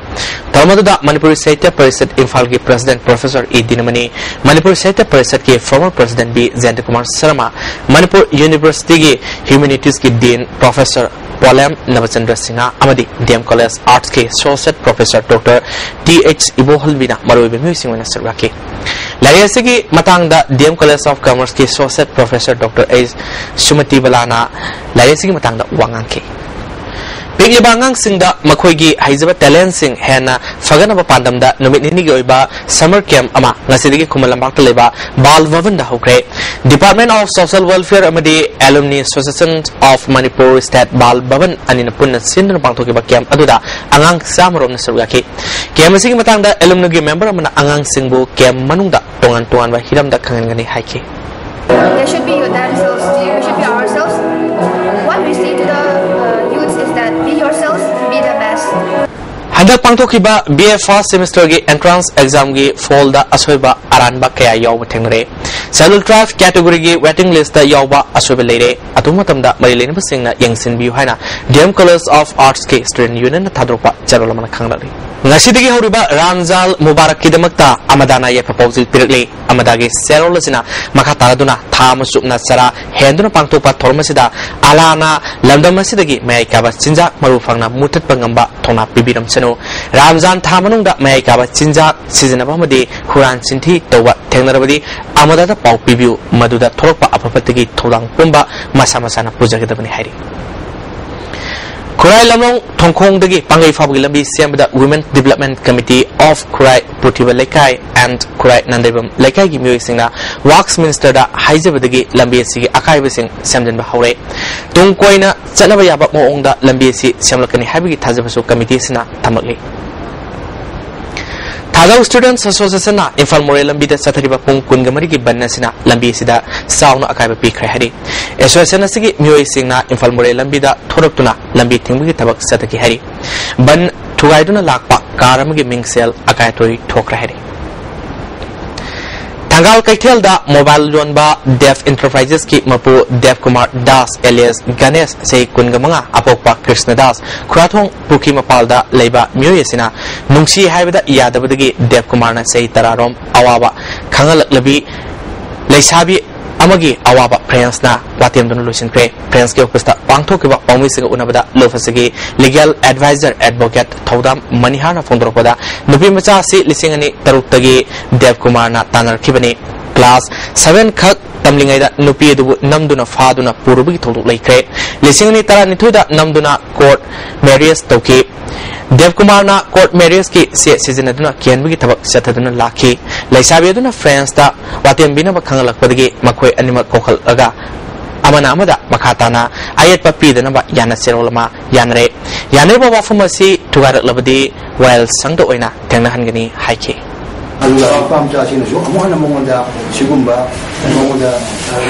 ꯊꯧꯔꯝ ꯑꯗꯨꯗ ꯃꯅꯤꯄꯨꯔꯤ ꯁꯥꯍꯤꯇ꯭ꯌ ꯄꯔꯤꯁꯠ ꯏꯝꯐꯥꯜꯒꯤ President Professor ꯏ ꯗꯤꯅꯃꯅꯤ, ꯃꯅꯤꯄꯨꯔ ꯁꯥꯍꯤꯇ꯭ꯌ ꯄꯔꯤꯁꯠꯀꯤ former President B Jayantakumar Sharma, Manipur Universityꯒꯤ Humanitiesꯀꯤ Dean Professor ꯄꯣꯂꯦꯝ ꯅꯕꯆꯟꯗ꯭ꯔ ꯁꯤꯡꯍ ꯑꯃꯗꯤ DM College Artsꯀꯤ Associate Professor Doctor T H ꯏꯕꯣꯍꯜꯕꯤꯅ ꯃꯔꯨꯑꯣꯏꯕ ꯃꯤꯑꯣꯏꯁꯤꯡ ꯑꯣꯏꯅ ꯁꯔꯨꯛ ꯌꯥꯈꯤ꯫ ꯂꯥꯏꯔꯤꯛ ꯑꯁꯤꯒꯤ ꯃꯇꯥꯡꯗ DM College of Commerceꯀꯤ Associate Professor Doctor ꯑꯩꯆ ꯁꯨꯃꯇꯤꯕꯂꯥꯅ ꯂꯥꯏꯔꯤꯛ ꯑꯁꯤꯒꯤ ꯃꯇꯥꯡꯗ ꯋꯥ ꯉꯥꯡꯈꯤ꯫ ꯄꯤꯛꯂꯤꯕ ꯑꯉꯥꯡꯁꯤꯡꯗ ꯃꯈꯣꯏꯒꯤ ꯍꯩꯖꯕ talentꯁꯤꯡ ꯍꯦꯟꯅ ꯐꯒꯠꯅꯕ ꯄꯥꯟꯗꯝꯗ ꯅꯨꯃꯤꯠ ꯅꯤꯅꯤꯒꯤ ꯑꯣꯏꯕ summer camp ꯑꯃ ꯉꯁꯤꯗꯒꯤ ꯈꯨꯃꯟ ꯂꯝꯄꯥꯛꯇ ꯂꯩꯕ ꯕꯥꯜ ꯚꯕꯟꯗ ꯍꯧꯈ꯭ꯔꯦ꯫ Department of Social Welfare ꯑꯃꯗꯤ Alumni Association of Manipur State ꯕꯥꯜ ꯚꯕꯟ ꯑꯅꯤꯅ ꯄꯨꯟꯅ ꯁꯤꯟꯗꯨꯅ ꯄꯥꯡꯊꯣꯛꯈꯤꯕ camp ꯑꯗꯨꯗ ꯑꯉꯥꯡ ꯆꯥꯝꯃ ꯔꯣꯝꯅ ꯁꯔꯨꯛ ꯌꯥꯈꯤ꯫ Camp ꯑꯁꯤꯒꯤ ꯃꯇꯥꯡꯗ alumniꯒꯤ member ꯑꯃꯅ ꯑꯉꯥꯡꯁꯤꯡꯕꯨ camp ꯃꯅꯨꯡꯗ ꯇꯣꯉꯥꯟ ꯇꯣꯉꯥꯟꯕ ꯍꯤꯔꯝꯗ ꯈꯪꯍꯟꯒꯅꯤ ꯍꯥꯏꯈꯤ꯫ They should be your damn selves. We should be ourselves. What we say to the uh, youths is that be yourselves, be the best. ꯍꯟꯗꯛ ꯄꯥꯡꯊꯣꯛꯈꯤꯕ B A first semesterꯒꯤ entrance examꯒꯤ fallꯗ ꯑꯁꯣꯏꯕ ꯑꯔꯥꯟꯕ ꯀꯌꯥ ꯌꯥꯎꯕ ꯊꯦꯡꯅꯔꯦ꯫ Scheduled Tribe categoryꯒꯤ waiting listꯇ ꯌꯥꯎꯕ ꯑꯁꯣꯏꯕ ꯂꯩꯔꯦ꯫ ꯑꯊꯨꯕ ꯃꯇꯝꯗ ꯃꯔꯤ ꯂꯩꯅꯕꯁꯤꯡꯅ ꯌꯦꯡꯁꯤꯟꯕꯤꯌꯨ ꯍꯥꯏꯅ D M College of Artsꯀꯤ student unionꯅ ꯊꯥꯗꯣꯔꯛꯄ ꯆꯦꯔꯣꯜ ꯑꯃꯅ ꯈꯪꯂꯛꯂꯤ꯫ ꯉꯁꯤꯗꯒꯤ ꯍꯧꯔꯤꯕ ꯔꯥꯝꯖꯥꯟ ꯃꯨꯕꯥꯔꯛꯀꯤꯗꯃꯛꯇ ꯑꯃꯗꯥꯅ ꯌꯥꯏꯐ ꯄꯥꯎꯖꯦꯜ ꯄꯤꯔꯛꯂꯤ꯫ ꯑꯃꯗꯥꯒꯤ ꯆꯦꯔꯣꯜ ꯑꯁꯤꯅ ꯃꯈꯥ ꯇꯥꯔꯗꯨꯅ ꯊꯥ ꯑꯃ ꯆꯨꯞꯅ ꯆꯔꯥ ꯍꯦꯟꯗꯨꯅ ꯄꯥꯡꯊꯣꯛꯄ ꯊꯧꯔꯝ ꯑꯁꯤꯗ ꯑꯜꯂꯥꯅ ꯂꯝꯗꯝ ꯑꯁꯤꯗꯒꯤ ꯃꯌꯥꯏ ꯀꯥꯕ ꯆꯤꯟꯖꯥꯛ ꯃꯔꯨ ꯐꯪꯅ ꯃꯨꯠꯊꯠꯄ ꯉꯝꯕ ꯊꯧꯅꯥ ꯄꯤꯕꯤꯔꯝꯁꯅꯨ꯫ ꯔꯥꯝꯖꯥꯟ ꯊꯥ ꯃꯅꯨꯡꯗ ꯃꯌꯥꯏ ꯀꯥꯕ ꯆꯤꯟꯖꯥꯛ ꯁꯤꯖꯤꯟꯅꯕ ꯑꯃꯗꯤ ꯍꯨꯔꯥꯟ ꯆꯤꯟꯊꯤ ꯇꯧꯕ ꯊꯦꯡꯅꯔꯕꯗꯤ ꯑꯃꯗꯥꯗ ꯄꯥꯎ ꯄꯤꯕꯤꯌꯨ, ꯃꯗꯨꯗ ꯊꯣꯛꯂꯛꯄ ꯑꯐ ꯐꯠꯇꯒꯤ ꯊꯧꯗꯥꯡ ꯄꯨꯝꯕ ꯃꯁꯥ ꯃꯁꯥꯅ ꯄꯨꯖꯒꯗꯕꯅꯤ ꯍꯥꯏꯔꯤ꯫ ꯈꯨꯔꯥꯏ ꯂꯝꯂꯣꯡ ꯊꯣꯡꯈꯣꯡꯗꯒꯤ ꯄꯥꯡꯒꯩ ꯐꯥꯎꯕꯒꯤ ꯂꯝꯕꯤ ꯁꯦꯝꯕꯗ Women Development Committee of ꯈꯨꯔꯥꯏ ꯄꯨꯊꯤꯕ ꯂꯩꯀꯥꯏ and ꯈꯨꯔꯥꯏ ꯅꯟꯗꯩꯕꯝ ꯂꯩꯀꯥꯏꯒꯤ ꯃꯤꯑꯣꯏꯁꯤꯡꯅ Works Ministerꯗ ꯍꯥꯏꯖꯕꯗꯒꯤ ꯂꯝꯕꯤ ꯑꯁꯤꯒꯤ ꯑꯀꯥꯏꯕꯁꯤꯡ ꯁꯦꯝꯖꯤꯟꯕ ꯍꯧꯔꯦ꯫ ꯇꯨꯡ ꯀꯣꯏꯅ ꯆꯠꯅꯕ ꯌꯥꯕ ꯃꯑꯣꯡꯗ ꯂꯝꯕꯤ ꯑꯁꯤ ꯁꯦꯝꯂꯛꯀꯅꯤ ꯍꯥꯏꯕꯒꯤ ꯊꯥꯖꯕꯁꯨ committee ꯑꯁꯤꯅ ꯊꯝꯂꯛꯂꯤ꯫ ꯊꯥꯖꯧ Students Associationꯅ ꯏꯝꯐꯥꯜ ꯃꯣꯔꯦ ꯂꯝꯕꯤꯗ ꯆꯠꯊꯔꯤꯕ ꯄꯨꯡ ꯀꯨꯟꯒ ꯃꯔꯤꯒꯤ ꯕꯟ ꯑꯁꯤꯅ ꯂꯝꯕꯤ ꯑꯁꯤꯗ ꯆꯥꯎꯅ ꯑꯀꯥꯏꯕ ꯄꯤꯈ꯭ꯔꯦ ꯍꯥꯏꯔꯤ꯫ Association ꯑꯁꯤꯒꯤ ꯃꯤꯑꯣꯏꯁꯤꯡꯅ ꯏꯝꯐꯥꯜ ꯃꯣꯔꯦ ꯂꯝꯕꯤꯗ ꯊꯣꯔꯛꯇꯨꯅ ꯂꯝꯕꯤ ꯊꯤꯡꯕꯒꯤ ꯊꯕꯛ ꯆꯠꯊꯈꯤ ꯍꯥꯏꯔꯤ꯫ ꯕꯟ ꯊꯨꯒꯥꯏꯗꯨꯅ ꯂꯥꯛꯄ car ꯑꯃꯒꯤ ꯃꯤꯡꯁꯦꯜ ꯑꯀꯥꯏ ꯑꯇꯣꯏ ꯊꯣꯛꯈ꯭ꯔꯦ ꯍꯥꯏꯔꯤ꯫ ꯊꯪꯒꯥꯜ ꯀꯩꯊꯦꯜꯗ mobile ꯌꯣꯟꯕ Dev Enterprisesꯀꯤ ꯃꯄꯨ ꯗꯦꯕ ꯀꯨꯃꯥꯔ ꯗꯥꯁ alias ꯒꯅꯦꯁ, ꯆꯍꯤ ꯀꯨꯟꯒ ꯃꯉꯥ, ꯑꯄꯣꯛꯄ ꯀ꯭ꯔꯤꯁꯅ ꯗꯥꯁ, ꯈꯨꯔꯥꯊꯣꯡ ꯄꯨꯈ꯭ꯔꯤ ꯃꯄꯥꯜꯗ ꯂꯩꯕ ꯃꯤꯑꯣꯏ ꯑꯁꯤꯅ ꯅꯨꯡꯁꯤ ꯍꯥꯏꯕꯗ ꯌꯥꯗꯕꯗꯒꯤ ꯗꯦꯕ ꯀꯨꯃꯥꯔꯅ ꯆꯍꯤ ꯇꯔꯥꯔꯣꯝ ꯑꯋꯥꯕ ꯈꯪꯍꯜꯂꯛꯂꯕꯤ ꯂꯩꯁꯥꯕꯤ ꯑꯃꯒꯤ ꯑꯋꯥꯕ ꯐ꯭ꯔꯦꯟꯁꯅ ꯋꯥꯇꯦꯝꯗꯨꯅ ꯂꯣꯏꯁꯤꯟꯈ꯭ꯔꯦ꯫ ꯐ꯭ꯔꯦꯟꯁꯀꯤ officeꯇ ꯄꯥꯡꯊꯣꯛꯈꯤꯕ ꯄꯥꯎꯃꯤꯁꯤꯡꯒ ꯎꯅꯕꯗ ꯂꯨꯞ ꯑꯁꯤꯒꯤ legal advisor advocate ꯊꯧꯗꯥꯝ ꯃꯅꯤꯍꯥꯔꯅ ꯐꯣꯡꯗꯣꯔꯛꯄꯗ, ꯅꯨꯄꯤ ꯃꯆꯥ ꯑꯁꯤ ꯂꯤꯁꯤꯡ ꯑꯅꯤ ꯇꯔꯨꯛꯇꯒꯤ ꯗꯦꯕ ꯀꯨꯃꯥꯔꯅ ꯇꯥꯟꯅꯔꯛꯈꯤꯕꯅꯤ꯫ Class seven ꯈꯛ ꯇꯝꯂꯤꯉꯩꯗ ꯅꯨꯄꯤ ꯑꯗꯨꯕꯨ ꯅꯝꯗꯨꯅ ꯐꯥꯗꯨꯅ ꯄꯨꯔꯨꯕꯒꯤ ꯊꯧꯗꯣꯛ ꯂꯩꯈ꯭ꯔꯦ꯫ ꯂꯤꯁꯤꯡ ꯑꯅꯤ ꯇꯔꯥꯅꯤꯊꯣꯏꯗ ꯅꯝꯗꯨꯅ ꯀꯣꯔꯠ ꯃꯦꯔꯤꯌꯦꯖ ꯇꯧꯈꯤ꯫ ꯗꯦꯕꯀꯨꯃꯥꯔꯅ ꯀꯣꯔꯠ ꯃꯦꯔꯤꯌꯦꯖꯀꯤ ꯆꯦ ꯁꯤꯖꯤꯟꯅꯗꯨꯅ ꯀꯦꯟꯕꯒꯤ ꯊꯕꯛ ꯆꯠꯊꯗꯨꯅ ꯂꯥꯛꯈꯤ꯫ ꯂꯩꯁꯥꯕꯤ ꯑꯗꯨꯅ ꯐ꯭ꯔꯦꯟꯁꯇ ꯋꯥꯇꯦꯝꯕꯤꯅꯕ ꯈꯪꯍꯜꯂꯛꯄꯗꯒꯤ ꯃꯈꯣꯏ ꯑꯅꯤꯃꯛ ꯀꯧꯈꯠꯂꯒ ꯑꯃꯅ ꯑꯃꯗ ꯃꯈꯥ ꯇꯥꯅ ꯑꯌꯦꯠꯄ ꯄꯤꯗꯅꯕ ꯌꯥꯅ ꯆꯦꯔꯣꯜ ꯑꯃ ꯌꯥꯅꯔꯦ꯫ ꯌꯥꯅꯔꯤꯕ ꯋꯥꯐꯝ ꯑꯁꯤ ꯊꯨꯒꯥꯏꯔꯛꯂꯕꯗꯤ ꯋꯥꯌꯦꯜ ꯁꯪꯗ ꯑꯣꯏꯅ ꯊꯦꯡꯅꯍꯟꯒꯅꯤ ꯍꯥꯏꯈꯤ꯫ ꯑꯗꯨꯒ ꯅꯨꯄꯥ ꯃꯆꯥꯁꯤꯡꯅꯁꯨ ꯑꯃꯨꯛ ꯍꯟꯅ ꯃꯉꯣꯟꯗ ꯁꯤꯒꯨꯝꯕ ꯃꯉꯣꯟꯗ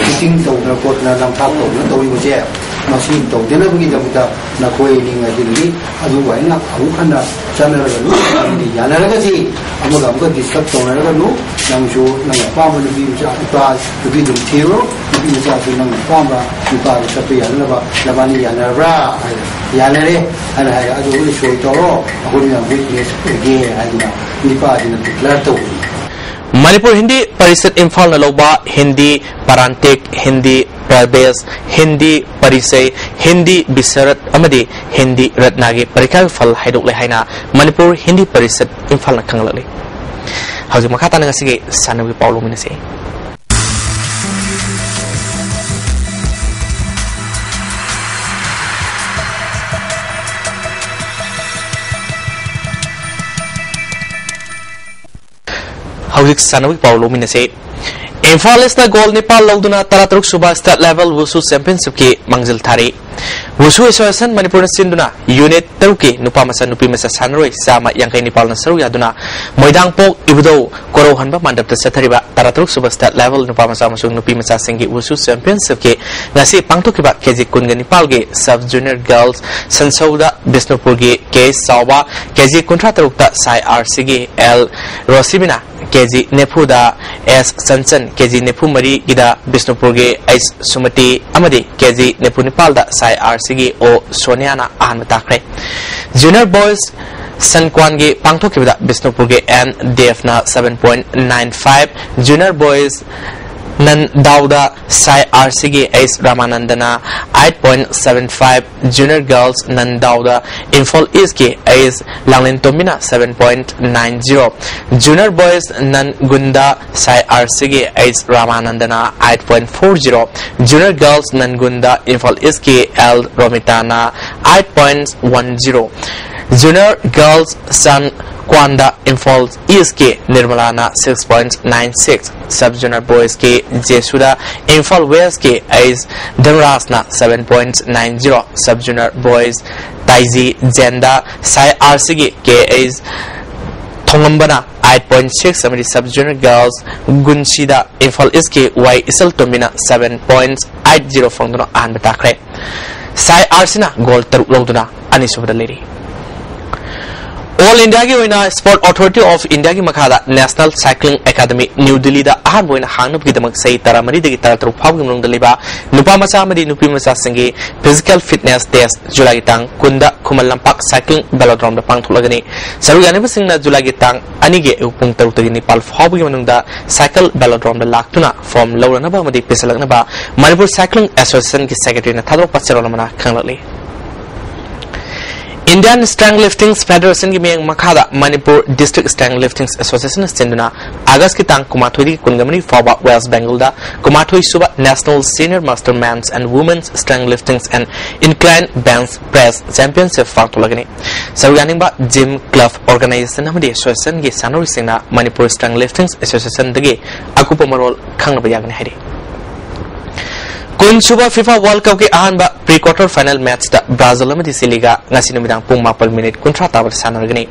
ꯆꯤꯇꯤꯡ ꯇꯧꯗꯅ ꯈꯣꯠꯇꯅ ꯅꯝꯊꯥꯛ ꯇꯧꯗꯅ ꯇꯧꯔꯤꯕꯁꯦ ꯃꯁꯤ ꯇꯧꯗꯅꯕꯒꯤꯗꯃꯛꯇ ꯅꯈꯣꯏ ꯅꯤꯡꯉꯥꯏꯗꯨꯗꯤ ꯑꯗꯨꯕꯨ ꯑꯩꯅ ꯑꯃꯨꯛ ꯍꯟꯅ ꯆꯠꯅꯔꯒꯅꯨ꯫ ꯑꯗꯨꯗꯤ ꯌꯥꯅꯔꯒꯗꯤ ꯑꯃꯒ ꯑꯃꯒ ꯗꯤꯁꯇꯔꯕ ꯇꯧꯅꯔꯒꯅꯨ꯫ ꯅꯪꯁꯨ ꯅꯪ ꯑꯄꯥꯝꯕ ꯅꯨꯄꯤ ꯃꯆꯥ ꯅꯨꯄꯥ ꯅꯨꯄꯤ ꯑꯗꯨꯝ ꯊꯤꯔꯣ꯫ ꯅꯨꯄꯤ ꯃꯆꯥꯁꯨ ꯅꯪ ꯑꯄꯥꯝꯕ ꯅꯨꯄꯥꯗꯨ ꯆꯠꯄ ꯌꯥꯅꯅꯕ ꯅꯕꯥꯅꯤ ꯌꯥꯅꯔꯕ꯭ꯔꯥ ꯍꯥꯏꯔꯦ꯫ ꯌꯥꯅꯔꯦ ꯍꯥꯏꯅ ꯍꯥꯏꯔꯦ꯫ ꯑꯗꯨ ꯍꯧꯖꯤꯛ ꯁꯣꯏ ꯇꯧꯔꯣ, ꯑꯩꯈꯣꯏꯅ ꯋꯤꯠꯅꯦꯁ ꯑꯣꯏꯒꯦ ꯍꯥꯏꯗꯅ ꯅꯨꯄꯥꯁꯤꯅ ꯗꯤꯀ꯭ꯂꯦꯌꯔ ꯇꯧꯕꯅꯤ꯫ ꯃꯅꯤꯄꯨꯔ ꯍꯤꯟꯗꯤ ꯄꯔꯤꯁꯠ ꯏꯝꯐꯥꯜꯅ ꯂꯧꯕ ꯍꯤꯟꯗꯤ ꯄꯔꯥꯟꯇꯤꯛ, ꯍꯤꯟꯗꯤ ꯄ꯭ꯔꯕꯦꯁ, ꯍꯤꯟꯗꯤ ꯄꯔꯤꯆꯩ, ꯍꯤꯟꯗꯤ ꯕꯤꯁꯔꯠ ꯑꯃꯗꯤ ꯍꯤꯟꯗꯤ ꯔꯠꯅꯥꯒꯤ ꯄꯔꯤꯈꯥꯒꯤ ꯐꯜ ꯍꯥꯏꯗꯣꯛꯂꯦ ꯍꯥꯏꯅ ꯃꯅꯤꯄꯨꯔ ꯍꯤꯟꯗꯤ ꯄꯔꯤꯁꯠ ꯏꯝꯐꯥꯜꯅ ꯈꯪꯍꯜꯂꯛꯂꯤ꯫ ꯍꯧꯖꯤꯛ ꯃꯈꯥ ꯇꯥꯅ ꯉꯁꯤꯒꯤ ꯁꯥꯟꯅꯕꯒꯤ ꯄꯥꯎ ꯂꯧꯃꯤꯟꯅꯁꯤ꯫ ꯍꯧꯖꯤꯛ ꯁꯥꯟꯅꯕꯒꯤ ꯄꯥꯎ ꯂꯧꯃꯤꯟꯅꯁꯤ꯫ ꯏꯝꯐꯥꯜ ꯏꯁꯅ ꯒꯣꯜ ꯅꯤꯄꯥꯜ ꯂꯧꯗꯨꯅ ꯇꯔꯥꯇꯔꯨꯛ ꯁꯨꯕ ꯁ꯭ꯇꯦꯠ ꯂꯦꯚꯦꯜ ꯋꯨꯁꯨ ꯆꯦꯝꯄꯤꯌꯟꯁꯤꯞꯀꯤ ꯃꯥꯡꯖꯤꯜ ꯊꯥꯔꯤ꯫ ꯋꯨꯁꯨ ꯑꯦꯁꯣꯁꯤꯌꯦꯁꯟ ꯃꯅꯤꯄꯨꯔꯅ ꯁꯤꯟꯗꯨꯅ ꯌꯨꯅꯤꯠ ꯇꯔꯨꯛꯀꯤ ꯅꯨꯄꯥ ꯃꯆꯥ ꯅꯨꯄꯤ ꯃꯆꯥ ꯁꯥꯟꯅꯔꯣꯏ ꯆꯥꯝꯃ ꯌꯥꯡꯈꯩ ꯅꯤꯄꯥꯜꯅ ꯁꯔꯨꯛ ꯌꯥꯗꯨꯅ ꯃꯣꯏꯗꯥꯡꯄꯣꯛ ꯏꯕꯨꯙꯧ ꯀꯣꯔꯧꯍꯟꯕ ꯃꯟꯗꯞꯇ ꯆꯠꯊꯔꯤꯕ ꯇꯔꯥꯇꯔꯨꯛ ꯁꯨꯕ ꯁ꯭ꯇꯦꯠ ꯂꯦꯚꯦꯜ ꯅꯨꯄꯥ ꯃꯆꯥ ꯑꯃꯁꯨꯡ ꯅꯨꯄꯤ ꯃꯆꯥꯁꯤꯡꯒꯤ ꯋꯨꯁꯨ ꯆꯦꯝꯄꯤꯌꯟꯁꯤꯞꯀꯤ ꯉꯁꯤ ꯄꯥꯡꯊꯣꯛꯈꯤꯕ ꯀꯦꯖꯤ ꯀꯨꯟꯒ ꯅꯤꯄꯥꯜꯒꯤ ꯁꯕ ꯖꯨꯅꯤꯌꯔ ꯒꯔꯜꯁ ꯁꯟꯁꯧꯗ ꯕꯤꯁꯅꯨꯄꯨꯔꯒꯤ ꯀꯦ ꯆꯥꯎꯕ, ꯀꯦꯖꯤ ꯀꯨꯟꯊ꯭ꯔꯥ ꯇꯔꯨꯛꯇ ꯁꯥꯏ ꯑꯥꯔ ꯁꯤꯒꯤ ꯑꯦꯜ ꯔꯣꯁꯤꯕꯤꯅꯥ, ꯀꯦꯖꯤ ꯅꯤꯐꯨꯗ ꯑꯦꯁ ꯆꯟꯆꯟ, ꯀꯦꯖꯤ ꯅꯤꯐꯨ ꯃꯔꯤꯒꯤꯗ ꯕꯤꯁꯅꯨꯄꯨꯔꯒꯤ ꯑꯩꯆ ꯁꯨꯃꯇꯤ ꯑꯃꯗꯤ ꯀꯦꯖꯤ ꯅꯤꯐꯨ ꯅꯤꯄꯥꯜꯗ ꯁꯥꯏ ꯑꯥꯔ ꯁꯤꯒꯤ ꯑꯣ ꯁꯣꯅꯤꯌꯥꯅ ꯑꯍꯥꯟꯕ ꯇꯥꯈ꯭ꯔꯦ꯫ ꯖꯨꯅꯤꯌꯔ ꯕꯣꯏꯁ ꯁꯟꯀ꯭ꯋꯥꯟꯒꯤ ꯄꯥꯡꯊꯣꯛꯈꯤꯕꯗ ꯕꯤꯁꯅꯨꯄꯨꯔꯒꯤ ꯑꯦꯟ ꯗꯦꯕꯅ seven point nine five, junior boys ꯅꯟꯗꯥꯎꯗ ꯁꯥꯏ ꯑꯥꯔ ꯁꯤꯒꯤ ꯑꯩꯆ ꯔꯥꯃꯥꯅꯟꯗꯅ eight point seven five, junior girls ꯅꯟꯗꯥꯎꯗ ꯏꯝꯐꯥꯜ ꯏꯁꯀꯤ ꯑꯩꯆ ꯂꯥꯡꯂꯦꯟꯇꯣꯝꯕꯤꯅ seven point nine zero, junior boys ꯅꯟꯒꯨꯟꯗ ꯁꯥꯏ ꯑꯥꯔ ꯁꯤꯒꯤ ꯑꯩꯆ ꯔꯥꯃꯥꯅꯟꯗꯅ eight point four zero, junior girls ꯅꯟꯒꯨꯟꯗ ꯏꯝꯐꯥꯜ ꯏꯁꯀꯤ ꯑꯦꯜ ꯔꯣꯃꯤꯇꯥꯅ eight point one zero, junior girls ꯁꯟ ꯀ꯭ꯋꯥꯟꯗ ꯏꯝꯐꯥꯜ ꯏꯁꯀꯤ ꯅꯤꯔꯃꯂꯥꯅ six point nine six, sub junior ꯕꯣꯏꯁꯀꯤ ꯖꯦꯁꯨꯗ ꯏꯝꯐꯥꯜ ꯋꯦꯁꯀꯤ ꯑꯩꯆ ꯙꯟꯔꯥꯖꯅ seven point nine zero, sub junior boys ꯇꯥꯏꯖꯤ ꯖꯦꯟꯗ ꯁꯥꯏ ꯑꯥꯔ ꯁꯤꯒꯤ ꯀꯦ ꯑꯩꯆ ꯊꯣꯉꯝꯕꯅ eight point six ꯑꯃꯗꯤ ꯁꯕ ꯖꯨꯅꯤꯌꯔ ꯒꯔꯜꯁ ꯒꯨꯟꯁꯤꯗ ꯏꯝꯐꯥꯜ ꯏꯁꯀꯤ Y ꯏꯆꯜꯇꯣꯝꯕꯤꯅ seven point eight zero ꯐꯪꯗꯨꯅ ꯑꯍꯥꯟꯕ ꯇꯥꯈ꯭ꯔꯦ꯫ ꯁꯥꯏ ꯑꯥꯔ ꯁꯤꯅ ꯒꯣꯜ ꯇꯔꯨꯛ ꯂꯧꯗꯨꯅ ꯑꯅꯤꯁꯨꯕꯗ ꯂꯩꯔꯤ꯫ ꯑꯣꯜ ꯏꯟꯗꯤꯌꯥꯒꯤ ꯑꯣꯏꯅ ꯁ꯭ꯄꯣꯔꯠ ꯑꯣꯊꯣꯔꯤꯇꯤ ꯑꯣꯐ ꯏꯟꯗꯤꯌꯥꯒꯤ ꯃꯈꯥꯗ ꯅꯦꯁꯅꯦꯜ ꯁꯥꯏꯀ꯭ꯂꯤꯡ ꯑꯦꯀꯥꯗꯃꯤ ꯅ꯭ꯌꯨ ꯗꯤꯜꯂꯤꯗ ꯑꯍꯥꯟꯕ ꯑꯣꯏꯅ ꯍꯥꯡꯅꯕꯒꯤꯗꯃꯛ ꯆꯍꯤ ꯇꯔꯥꯃꯔꯤꯗꯒꯤ ꯇꯔꯥꯇꯔꯨꯛ ꯐꯥꯎꯕꯒꯤ ꯃꯅꯨꯡꯗ ꯂꯩꯕ ꯅꯨꯄꯥ ꯃꯆꯥ ꯑꯃꯗꯤ ꯅꯨꯄꯤ ꯃꯆꯥꯁꯤꯡꯒꯤ ꯐꯤꯖꯤꯀꯦꯜ ꯐꯤꯠꯅꯦꯁ ꯇꯦꯁ ꯖꯨꯂꯥꯏꯒꯤ ꯇꯥꯡ ꯀꯨꯟꯗ ꯈꯨꯃꯟ ꯂꯝꯄꯥꯛ ꯁꯥꯏꯀ꯭ꯂꯤꯡ ꯚꯦꯂꯣꯗ꯭ꯔꯣꯝꯗ ꯄꯥꯡꯊꯣꯛꯂꯒꯅꯤ꯫ ꯁꯔꯨꯛ ꯌꯥꯅꯕꯁꯤꯡꯅ ꯖꯨꯂꯥꯏꯒꯤ ꯇꯥꯡ ꯑꯅꯤꯒꯤ ꯑꯌꯨꯛ ꯄꯨꯡ ꯇꯔꯨꯛꯇꯒꯤ ꯅꯤꯄꯥꯜ ꯐꯥꯎꯕꯒꯤ ꯃꯅꯨꯡꯗ ꯁꯥꯏꯀꯜ ꯚꯦꯂꯣꯗ꯭ꯔꯣꯝꯗ ꯂꯥꯛꯇꯨꯅ ꯐꯣꯔꯝ ꯂꯧꯔꯅꯕ ꯑꯃꯗꯤ ꯄꯤꯁꯤꯜꯂꯛꯅꯕ ꯃꯅꯤꯄꯨꯔ ꯁꯥꯏꯀ꯭ꯂꯤꯡ ꯑꯦꯁꯣꯁꯤꯌꯦꯁꯟꯒꯤ ꯁꯦꯀ꯭ꯔꯦꯇꯔꯤꯅ ꯊꯥꯗꯣꯔꯛꯄ ꯆꯦꯔꯣꯜ ꯑꯃꯅ ꯈꯪꯂꯛꯂꯤ꯫ ꯏꯟꯗꯤꯌꯥꯟ ꯁ꯭ꯇ꯭ꯔꯦꯡ ꯂꯤꯐꯇꯤꯡ ꯐꯦꯗꯔꯦꯁꯟꯒꯤ ꯃꯤꯠꯌꯦꯡ ꯃꯈꯥꯗ ꯃꯅꯤꯄꯨꯔ ꯗꯤꯁꯇ꯭ꯔꯤꯛ ꯁ꯭ꯇ꯭ꯔꯦꯡ ꯂꯤꯐꯇꯤꯡ ꯑꯦꯁꯣꯁꯤꯌꯦꯁꯟꯅ ꯁꯤꯟꯗꯨꯅ ꯑꯥꯒꯁꯀꯤ ꯇꯥꯡ ꯀꯨꯟꯃꯥꯊꯣꯏꯗꯒꯤ ꯀꯨꯟꯒ ꯃꯔꯤ ꯐꯥꯎꯕ ꯋꯦꯁ ꯕꯦꯡꯒꯜꯗ ꯀꯨꯟꯃꯥꯊꯣꯏ ꯁꯨꯕ National Senior Master Men's and Women's Strength Lifting and Incline Bench Press Championship ꯄꯥꯡꯊꯣꯛꯂꯒꯅꯤ꯫ ꯁꯔꯨꯛ ꯌꯥꯅꯤꯡꯕ ꯖꯤꯝ, ꯀ꯭ꯂꯕ, ꯑꯣꯔꯒꯅꯥꯏꯖꯦꯁꯟ ꯑꯃꯗꯤ ꯑꯦꯁꯣꯁꯤꯌꯦꯁꯟꯒꯤ ꯁꯥꯟꯅꯔꯣꯏꯁꯤꯡꯅ ꯃꯅꯤꯄꯨꯔ ꯁ꯭ꯇ꯭ꯔꯦꯡ ꯂꯤꯐꯇꯤꯡ ꯑꯦꯁꯣꯁꯤꯌꯦꯁꯟꯗꯒꯤ ꯑꯀꯨꯞꯄ ꯃꯔꯣꯜ ꯈꯪꯅꯕ ꯌꯥꯒꯅꯤ ꯍꯥꯏꯔꯤ꯫ ꯀꯨꯟꯁꯨꯕ ꯐꯤꯐꯥ ꯋꯥꯔꯜꯗ ꯀꯞꯀꯤ ꯑꯍꯥꯟꯕ ꯄ꯭ꯔꯤ ꯀ꯭ꯋꯥꯔꯇꯔ ꯐꯥꯏꯅꯦꯜ ꯃꯦꯠꯆꯇ ꯕ꯭ꯔꯥꯖꯤꯜ ꯑꯃꯗꯤ ꯆꯤꯂꯤꯒ ꯉꯁꯤ ꯅꯨꯃꯤꯗꯥꯡ ꯄꯨꯡ ꯃꯥꯄꯜ ꯃꯤꯅꯤꯠ ꯀꯨꯟꯊ꯭ꯔꯥ ꯇꯥꯕꯗ ꯁꯥꯟꯅꯔꯒꯅꯤ꯫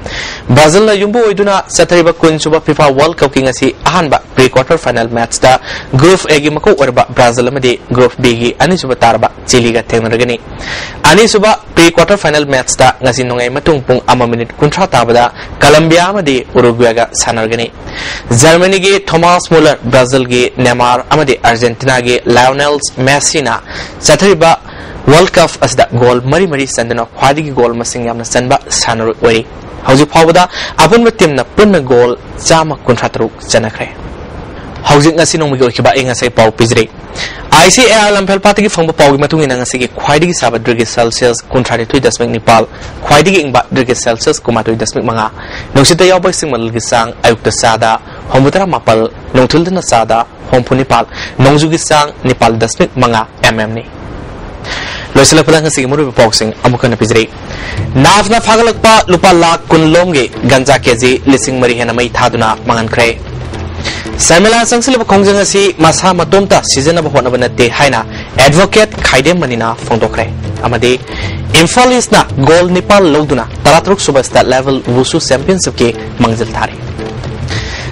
ꯕ꯭ꯔꯥꯖꯤꯜꯅ ꯌꯨꯝꯕꯨ ꯑꯣꯏꯗꯨꯅ ꯆꯠꯊꯔꯤꯕ ꯀꯨꯟꯁꯨꯕ ꯐꯤꯐꯥ ꯋꯥꯔꯜꯗ ꯀꯞꯀꯤ ꯉꯁꯤ ꯑꯍꯥꯟꯕ ꯄ꯭ꯔꯤ ꯀ꯭ꯋꯥꯔꯇꯔ ꯐꯥꯏꯅꯦꯜ ꯃꯦꯠꯆꯇ ꯒ꯭ꯔꯨꯞ ꯑꯦꯒꯤ ꯃꯀꯣꯛ ꯑꯣꯏꯔꯕ ꯕ꯭ꯔꯥꯖꯤꯜ ꯑꯃꯗꯤ ꯒ꯭ꯔꯨꯞ ꯕꯤꯒꯤ ꯑꯅꯤꯁꯨꯕ ꯇꯥꯔꯕ ꯆꯤꯂꯤꯒ ꯊꯦꯡꯅꯔꯒꯅꯤ꯫ ꯑꯅꯤꯁꯨꯕ ꯄ꯭ꯔꯤ ꯀ꯭ꯋꯥꯔꯇꯔ ꯐꯥꯏꯅꯦꯜ ꯃꯦꯠꯆꯇ ꯉꯁꯤ ꯅꯣꯡꯌꯥꯏ ꯃꯇꯨꯡ ꯄꯨꯡ ꯑꯃ ꯃꯤꯅꯤꯠ ꯀꯨꯟꯊ꯭ꯔꯥ ꯇꯥꯕꯗ ꯀꯂꯝꯕꯤꯌꯥ ꯑꯃꯗꯤ ꯎꯔꯨꯒ꯭ꯋꯦꯒ ꯁꯥꯟꯅꯔꯒꯅꯤ꯫ ꯖꯔꯃꯅꯤꯒꯤ ꯊꯣꯃꯥꯁ ꯃꯨꯂꯔ, ꯕ꯭ꯔꯥꯖꯤꯜꯒꯤ ꯅꯦꯃꯥꯔ ꯑꯃꯗꯤ ꯑꯥꯔꯖꯦꯟꯇꯤꯅꯥꯒꯤ ꯂꯥꯏꯑꯣꯅꯦꯜ ꯃꯦꯁꯤꯅ ꯆꯠꯊꯔꯤꯕ ꯋꯥꯔꯜꯗ ꯀꯞ ꯑꯁꯤꯗ ꯒꯣꯜ ꯃꯔꯤ ꯃꯔꯤ ꯆꯟꯗꯨꯅ ꯈ꯭ꯋꯥꯏꯗꯒꯤ ꯒꯣꯜ ꯃꯁꯤꯡ ꯌꯥꯝꯅ ꯆꯟꯕ ꯁꯥꯟꯅꯔꯣꯏ ꯑꯣꯏꯔꯤ꯫ ꯍꯧꯖꯤꯛ ꯐꯥꯎꯕꯗ ꯑꯄꯨꯟꯕ ꯇꯤꯝꯅ ꯄꯨꯟꯅ ꯒꯣꯜ ꯆꯥꯝꯃ ꯀꯨꯟꯊ꯭ꯔꯥ ꯇꯔꯨꯛ ꯆꯟꯅꯈ꯭ꯔꯦ꯫ ꯍꯧꯖꯤꯛ ꯉꯁꯤ ꯅꯣꯡꯃꯒꯤ ꯑꯣꯏꯈꯤꯕ ꯑꯏꯪ ꯑꯁꯥꯒꯤ ꯄꯥꯎ ꯄꯤꯖꯔꯤ꯫ ꯑꯥꯏ ꯁꯤ ꯑꯦ ꯑꯥꯔ ꯂꯝꯐꯦꯜꯄꯥꯠꯇꯒꯤ ꯐꯪꯕ ꯄꯥꯎꯒꯤ ꯃꯇꯨꯡ ꯏꯟꯅ ꯉꯁꯤꯒꯤ ꯈ꯭ꯋꯥꯏꯗꯒꯤ ꯁꯥꯕ ꯗꯤꯒ꯭ꯔꯤ ꯁꯦꯜꯁꯤꯌꯁ ꯀꯨꯟꯊ꯭ꯔꯥꯅꯤꯊꯣꯏ ꯗꯁꯃꯤꯛ ꯅꯤꯄꯥꯜ, ꯈ꯭ꯋꯥꯏꯗꯒꯤ ꯏꯪꯕ ꯗꯤꯒ꯭ꯔꯤ ꯁꯦꯜꯁꯤꯌꯁ ꯀꯨꯟꯃꯥꯊꯣꯏ ꯗꯁꯃꯤꯛ ꯃꯉꯥ, ꯅꯨꯡꯁꯤꯠꯇ ꯌꯥꯎꯕ ꯏꯁꯤꯡ ꯃꯅꯤꯜꯒꯤ ꯆꯥꯡ ꯑꯌꯨꯛꯇ ꯆꯥꯗ ꯍꯨꯝꯐꯨꯇꯔꯥ ꯃꯥꯄꯜ, ꯅꯨꯡꯊꯤꯜꯗꯅ ꯆꯥꯗ ꯍꯨꯝꯐꯨ ꯅꯤꯄꯥꯜ, ꯅꯣꯡꯖꯨꯒꯤ ꯆꯥꯡ ꯅꯤꯄꯥꯜ ꯗꯁꯃꯤꯛ ꯃꯉꯥ ꯑꯦꯝ ꯑꯦꯝꯅꯤ꯫ ꯂꯣꯏꯁꯤꯜꯂꯛꯄꯗ ꯉꯁꯤꯒꯤ ꯃꯔꯨꯑꯣꯏꯕ ꯄꯥꯎꯁꯤꯡ ꯑꯃꯨꯛ ꯍꯟꯅ ꯄꯤꯖꯔꯤ꯫ ꯅꯥꯞꯅ ꯐꯥꯒꯠꯂꯛꯄ ꯂꯨꯄꯥ ꯂꯥꯈ ꯀꯨꯟ ꯂꯣꯝꯒꯤ ꯒꯟꯖꯥ ꯀꯦꯖꯤ ꯂꯤꯁꯤꯡ ꯃꯔꯤ ꯍꯦꯟꯅ ꯃꯩ ꯊꯥꯗꯨꯅ ꯃꯥꯡꯍꯟꯈ꯭ꯔꯦ꯫ ꯁꯔꯃꯤꯂꯥ ꯆꯪꯁꯤꯜꯂꯕ ꯈꯣꯡꯖꯪ ꯑꯁꯤ ꯃꯁꯥ ꯃꯇꯣꯝꯇ ꯁꯤꯖꯤꯟꯅꯕ ꯍꯣꯠꯅꯕ ꯅꯠꯇꯦ ꯍꯥꯏꯅ ꯑꯦꯗꯚꯣꯀꯦꯠ ꯈꯥꯏꯗꯦꯝ ꯃꯅꯤꯅ ꯐꯣꯡꯗꯣꯛꯈ꯭ꯔꯦ꯫ ꯑꯃꯗꯤ ꯏꯝꯐꯥꯜ ꯏꯁꯅ ꯒꯣꯜ ꯅꯤꯄꯥꯜ ꯂꯧꯗꯨꯅ ꯇꯔꯥꯇꯔꯨꯛ ꯁꯨꯕ ꯁ꯭ꯇꯦꯠ ꯂꯦꯚꯦꯜ ꯋꯨꯁꯨ ꯆꯦꯝꯄꯤꯌꯟꯁꯤꯞꯀꯤ ꯃꯥꯡꯖꯤꯜ ꯊꯥꯔꯤ꯫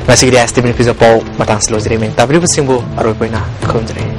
ꯉꯁꯤꯒꯤꯗꯤ ꯑꯥꯏ ꯑꯦꯁ ꯇꯤ ꯚꯤꯅ ꯄꯤꯖꯕ ꯄꯥꯎ ꯃꯇꯥꯡꯁꯤ ꯂꯣꯏꯖꯔꯦ꯫ ꯃꯤꯡ ꯇꯥꯕꯤꯔꯤꯕꯁꯤꯡꯕꯨ ꯑꯔꯣꯏꯕ ꯑꯣꯏꯅ ꯈꯨꯔꯨꯝꯖꯔꯤ꯫